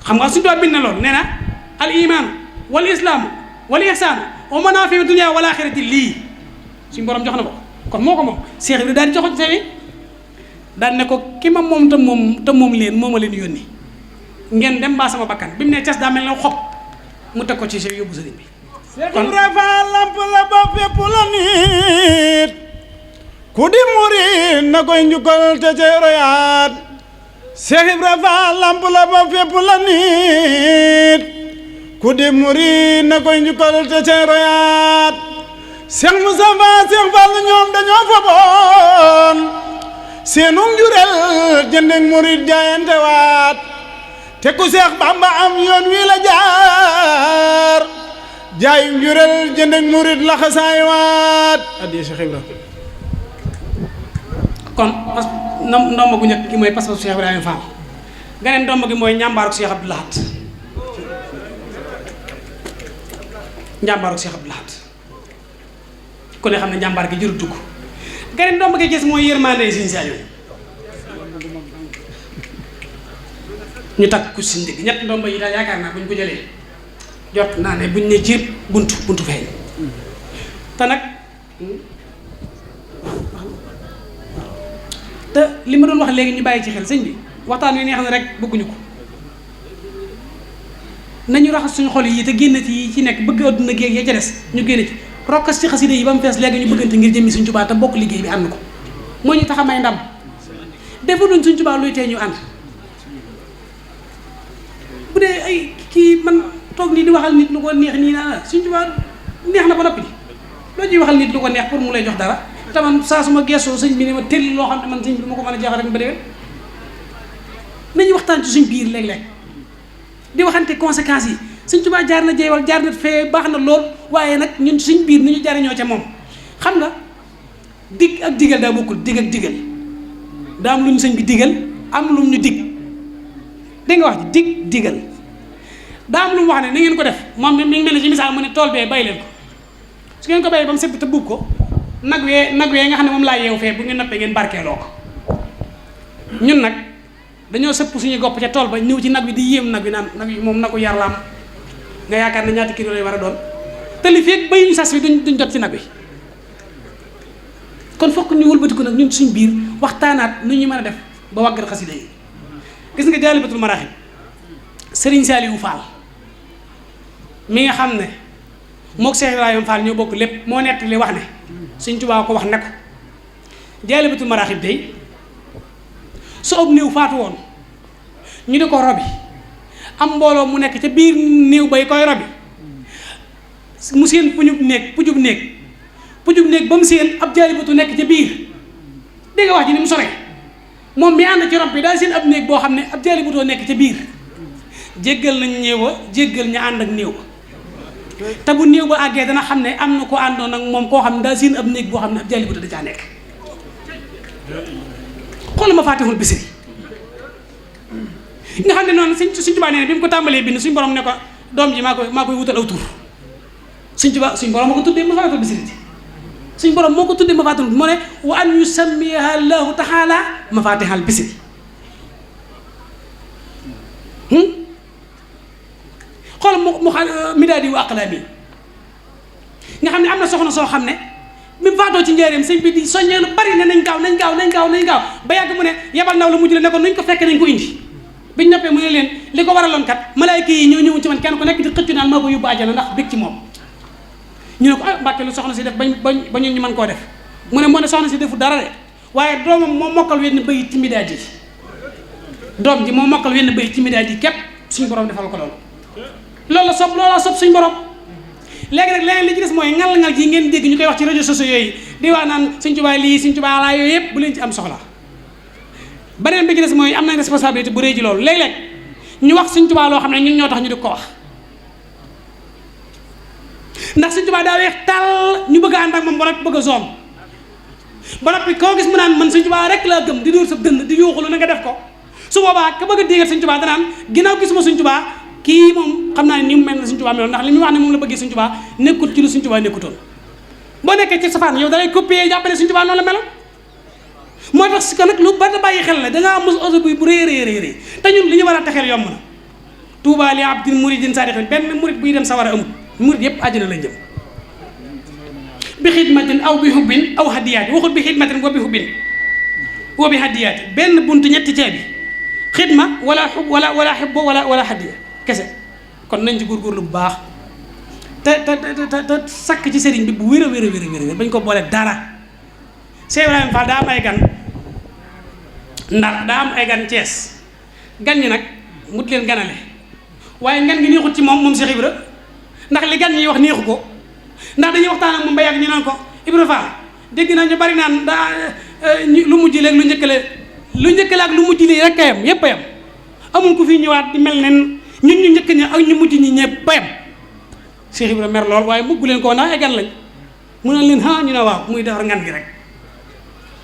xam nga Sëñ Tuubaa bind na loolu nee na al imaanu wal islaamu wal ihsaanu wa manaafiu dunya wal aaxirati lii suñu borom jox na ko kon moo ko moom Seex Ibra daal di joxoon sewi daal ne ko ki ma moom te moom leen moo ma leen yónni ngeen dem baa sama bakkan bi mu ne cas daa mel ne xob mu teg ko ci sew yóbbu sëriñ bi kon rafa lamp la ba fépp la nit ku di murid na koy njukkal te cey royaat Seex Ibra Faal lamp la ba fépp la nit ku di murid na koy njukkal te cey royaat Seex Mustafa Seex Fallu ñoom dañoo foboon seenu njurel jëndeg murid jaayante waat te ku Seex Bamba am yoon wi la jaar jaayum njurel jëndeg murid la xasaay waat addi Seex Ibra kon ndomba gu njëkk gi mooy pas-pasu Cheikh Ibrahima Fall ganeen ndomba gi mooy ñàmbaaru Cheikh Abdou Lahad njàmbaaru Cheikh Abdou Lahad ku ne xam ne njàmbaar gi jërut dugg gari ndomb gi gis mooy yërmande Sëriñ Saliou ñu takk ku si ndigg ñett ndomb yi daal yaakaar naa buñ ko jëlee jot naa ne buñ ne jiib buntu feeñ te nag te li ma doon wax léegi ñu bàyyi ci xel sëñ bi waxtaan wi neex na rek bëgguñu ko nañu raxas suñu xol yi te génn ci yi ci nekk bëgg adduna géeg ya ca des ñu génn ci rokkas ci xasida yi ba mu fees léegi ñu bëggante ngir jëmmi Sëñ Tuubaa te bokk liggéey bi ànd ko moo ñu tax a may ndam defaluñ Sëñ Tuubaa luy tee ñu ànd bu dee ay kii man toog nii di waxal nit lu ko neex nii naa Sëñ Tuubaa neex na ba noppi loo ciy waxal nit lu ko neex pour mu lay jox dara te man saa suma geesoo sëñ bi ne ma tëll loo xam ne man sëñ bi du ma ko mën a jeexal rek ba déwén nañu waxtaan ci suñ biir léeg-léeg di waxante conséquences yi Sëñ Tuubaa jaar na jeewal jaar na fee baax na lool waaye nag ñun suñ biir ni ñu jariñoo ca moom xam nga dig ak digal daa bokkul dig ak digal daa am lu ñu sëñ bi digal am lu ñu dig dégg nga wax ji dig digal daa am lu mu wax ne na ngeen ko def moom mi ngi mel ne ci misaal mu ne tool bee bay leen ko su ngeen ko bayee ba mu sëpp te buub ko nag wee nga xam ne moom laa yeewu fee bu ngeen noppee ngeen barkeeloo ko ñun nag dañoo sëpp suñu gopp ca tool ba ñëw ci nag wi di yéem nag wi naan nag wi moom nagu yar la am nga yaakaar ne ñaati kilo lay war a doon te li fekk bayuñu sas wi duñ jot ci nag wi kon fokk ñu wëlbati ko nag ñun suñ biir waxtaanaat nu ñu mën a def ba wàggal xasida yi gis nga Jaalibatul Maraaxib Sëriñ Saliou Fall mi nga xam ne mook Cheikh Ibrahima Fall ñoo bokk lépp moo nettali wax ne Sëñ Tuubaa ko wax ne ko Jaalibatul Maraaxib day su ab néew faatu woon ñu di ko robi am mbooloo mu nekk ca biir néew bay koy robi mu seen pujub néeg ba mu seen ab jaalibatu nekk ca biir dégg nga wax ji ni mu sore moom mi ànd ci rob bi daal seen ab néeg boo xam ne ab jaalibatoo nekk ca biir jéggal nañ néew a jéggal ña ànd ak néew ba te bu néew ba àggee dana xam ne am na ko àndoon ak moom koo xam ne daal seen ab néeg boo xam ne ab jaalibatu da caa nekk xoolal ma Faatihul Bisri nga xam ne noonu Sëñ Tuubaa nee na bi mu ko tàmbalee bind suñ borom ne ko doom ji maa koy wutal aw tur suñ borom moo ko tuddee ma Faatihul Bisri suñ borom moo ko tuddee ma Faatihul moo ne wa an yusammiha Allahu taala Mafatihal Bisri xoolal mu midaadi wa aqlaami nga xam ne am na soxna soo xam ne mi faatoo ci njëriñam sëñ bi di soññee lu bari ne nañ gaaw ba yàgg mu ne yebal naw la mujj la ne ko nuñ ko fekkee nañ ko indi biñ noppee mu ne leen li ko waraloon kat malaayka yi ñëw ci man kenn ku nekk di xëccu naan maa ko yóbbu àjjana ndax bég ci moom ñu ne ko Mbàkke lu soxna si def bañ ñu mën koo def mu ne moo ne soxna si defu dara de waaye doomam moo mokkal wenn bayit ci midaadi yi doom ji moo mokkal wenn bayit ci midaadi yi képp suñ borom defal ko loolu la sopp suñ borom léegi nag leneen li ci des mooy ngal-ngal ji ngeen dégg ñu koy wax ci réseaux sociaux yooyu di wax naan Sëñ Tuubaa lii Sëñ Tuubaa laa yooyu yëpp bu leen ci am soxla beneen bi ci des mooy am nañ responsabilité bu rëy ci loolu léeg-léeg ñu wax Sëñ Tuubaa loo xam ne ñun ñoo tax ñu di ko wax ndax Sëñ Tuubaa daa weex tàll ñu bëgg a ànd ak moom ba noppi bëgg a zoom ba noppi koo gis mu naan man Sëñ Tuubaa rek laa gëm di dóor sa dënn di yuuxulu na nga def ko su boobaa ka bëgg a digal Sëñ Tuubaa danaan ginnaaw gisuma Sëñ Tuubaa kii moom xam naa ne ni mu mel ne Sëñ Tuubaa meloon ndax li muy wax ne moom la bëggee Sëñ Tuubaa nekkul ci lu Sëñ Tuubaa nekkutoon boo nekkee ci safaan yow da lay copier jàppale Sëñ Tuubaa noonu la meloon moo tax si ko nag lu bari bàyyi xel la dangaa am mos oto bu rëy te ñun li ñu war a texeel yomb na Tuubaa li abdin muridin saadiqin benn murid buy dem sawara amul murid yëpp àjjana lañ jëm bi xidmatin aw bi hubbin aw hadiyaati waxul bi xidmatin wa bi hubbin wa bi hadiyaati benn buntu ñetti ceebi xidma wala xub wala xibbo wala hadiya kese kon nañ ci góorgóorlu bu baax te sakk ci sëriñ bi bu wér a wér bañ ko boole dara Cheikh Ibrahima Fall daa am ay gan Ndar daa am ay gan Thiès gan ñi nag mut leen ganale waaye ngan gi neexut ci moom Cheikh Ibra ndax li gan ñi wax neexu ko ndax dañuy waxtaan ak moom ba yàgg ñu naan ko Ibra Fall dégg naa ñu bari naan daa lu mujj leeg lu njëkkale ak lu mujj lii rek a yam yépp a yam amul ku fi ñëwaat di mel nen ñun ñu njëkk ña ak ñu mujj ñi ñëpp a yam Cheikh Ibra mer lool waaye mugg leen ko ndax ay gan lañ mu ne leen ñu ne waaw muy defar ngan gi rek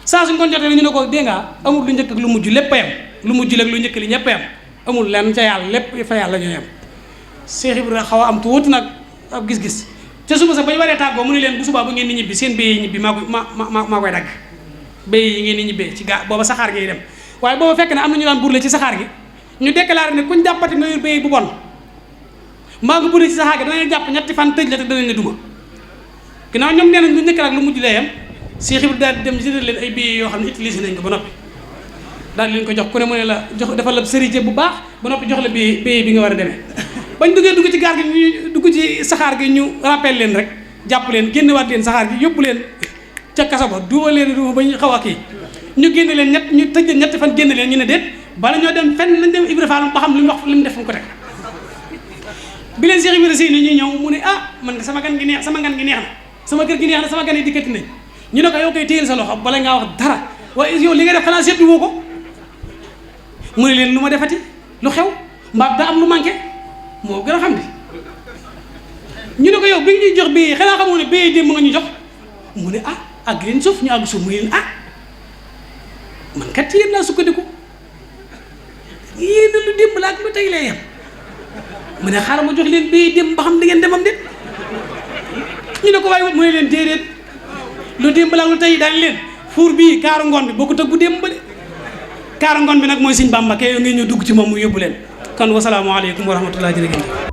saa suñ ko jotee ñu ne ko dégg nga amul lu njëkk ak lu mujj lépp a yam lu mujj leeg lu njëkk li ñëpp a yam amul lenn ca yàlla lépp fa yàlla ñoo yam Cheikh Ibra xaw a am tuuti nag ab gis-gis ca suba sa ba ñu waree tàggoo mu ne leen bu subaa bu ngeen di ñibbi seen béy yi ñibbi maa koy dagg béy yi ngeen di ñibbee ci gaa booba saxaar gi dem waaye booba fekk na am na ñu daan burle ci saxaar gi ñu déclaré ne kuñ jàppati nga yor béy bu bon maa nga burle ci saxaar gi danañ jàpp ñetti fan tëj la te danañ la duma ginnaaw ñoom nee nañ lu njëkk ak lu mujj lay yam Cheikh Ibra daal di dem jëndal leen ay béy yoo xam ne utilisé nañ ko ba noppi daal di leen ko jox ku ne mu ne la jox defal la sërite bu baax ba noppi jox la béy bi nga war a demee bañ dugg ci gaar gi ñu dugg ci saxaar gi ñu rappel leen rek jàpp leen génnewaat leen saxaar gi yóbbu leen ca kaso ba duuma leen duuma ba ñu xaw a kii ñu génne leen ñu tëj leen ñetti fan génne leen ñu ne déet bala ñoo dem fenn nañ dem Ibra Fall ba xam li mu wax li mu def fu mu ko teg bi leen Cheikh Ibra Seyni ñuy ñëw mu ne man de sama gan gi neex na sama kër gi neex na sama gan yi dikkati nañ ñu ne ko yow koy téyel sa loxo bala ngaa wax dara waaye yow li nga def xanaa seetlu woo ko mu ne leen lu ma defati lu xew mbaa daa am lu manqué moo gën a xam ni ñu ne ko yow bi ñuy jox béyee xanaa xamoo ne béyee démb nga ñu jox mu ne àgg leen suuf ñu àgg suuf mu ne leen man kat ci yéen laa sukkandiku yéen lu démb la ak lu tey lay yem mu ne xaaral ma jox leen béyee démb ba xam da ngeen demam déet ñu ne ko waaye mu ne leen déedéet lu démb la ak lu tey daañu leen fuur bii kaaru ngoon bi bokkut ak bu démb ba de kaaru ngoon bi nag mooy Sëñ Bàmba kay ngeen ñëw dugg ci moom mu yóbbu leen kon wasalaamualeykum wa rahmatulah jërëjëf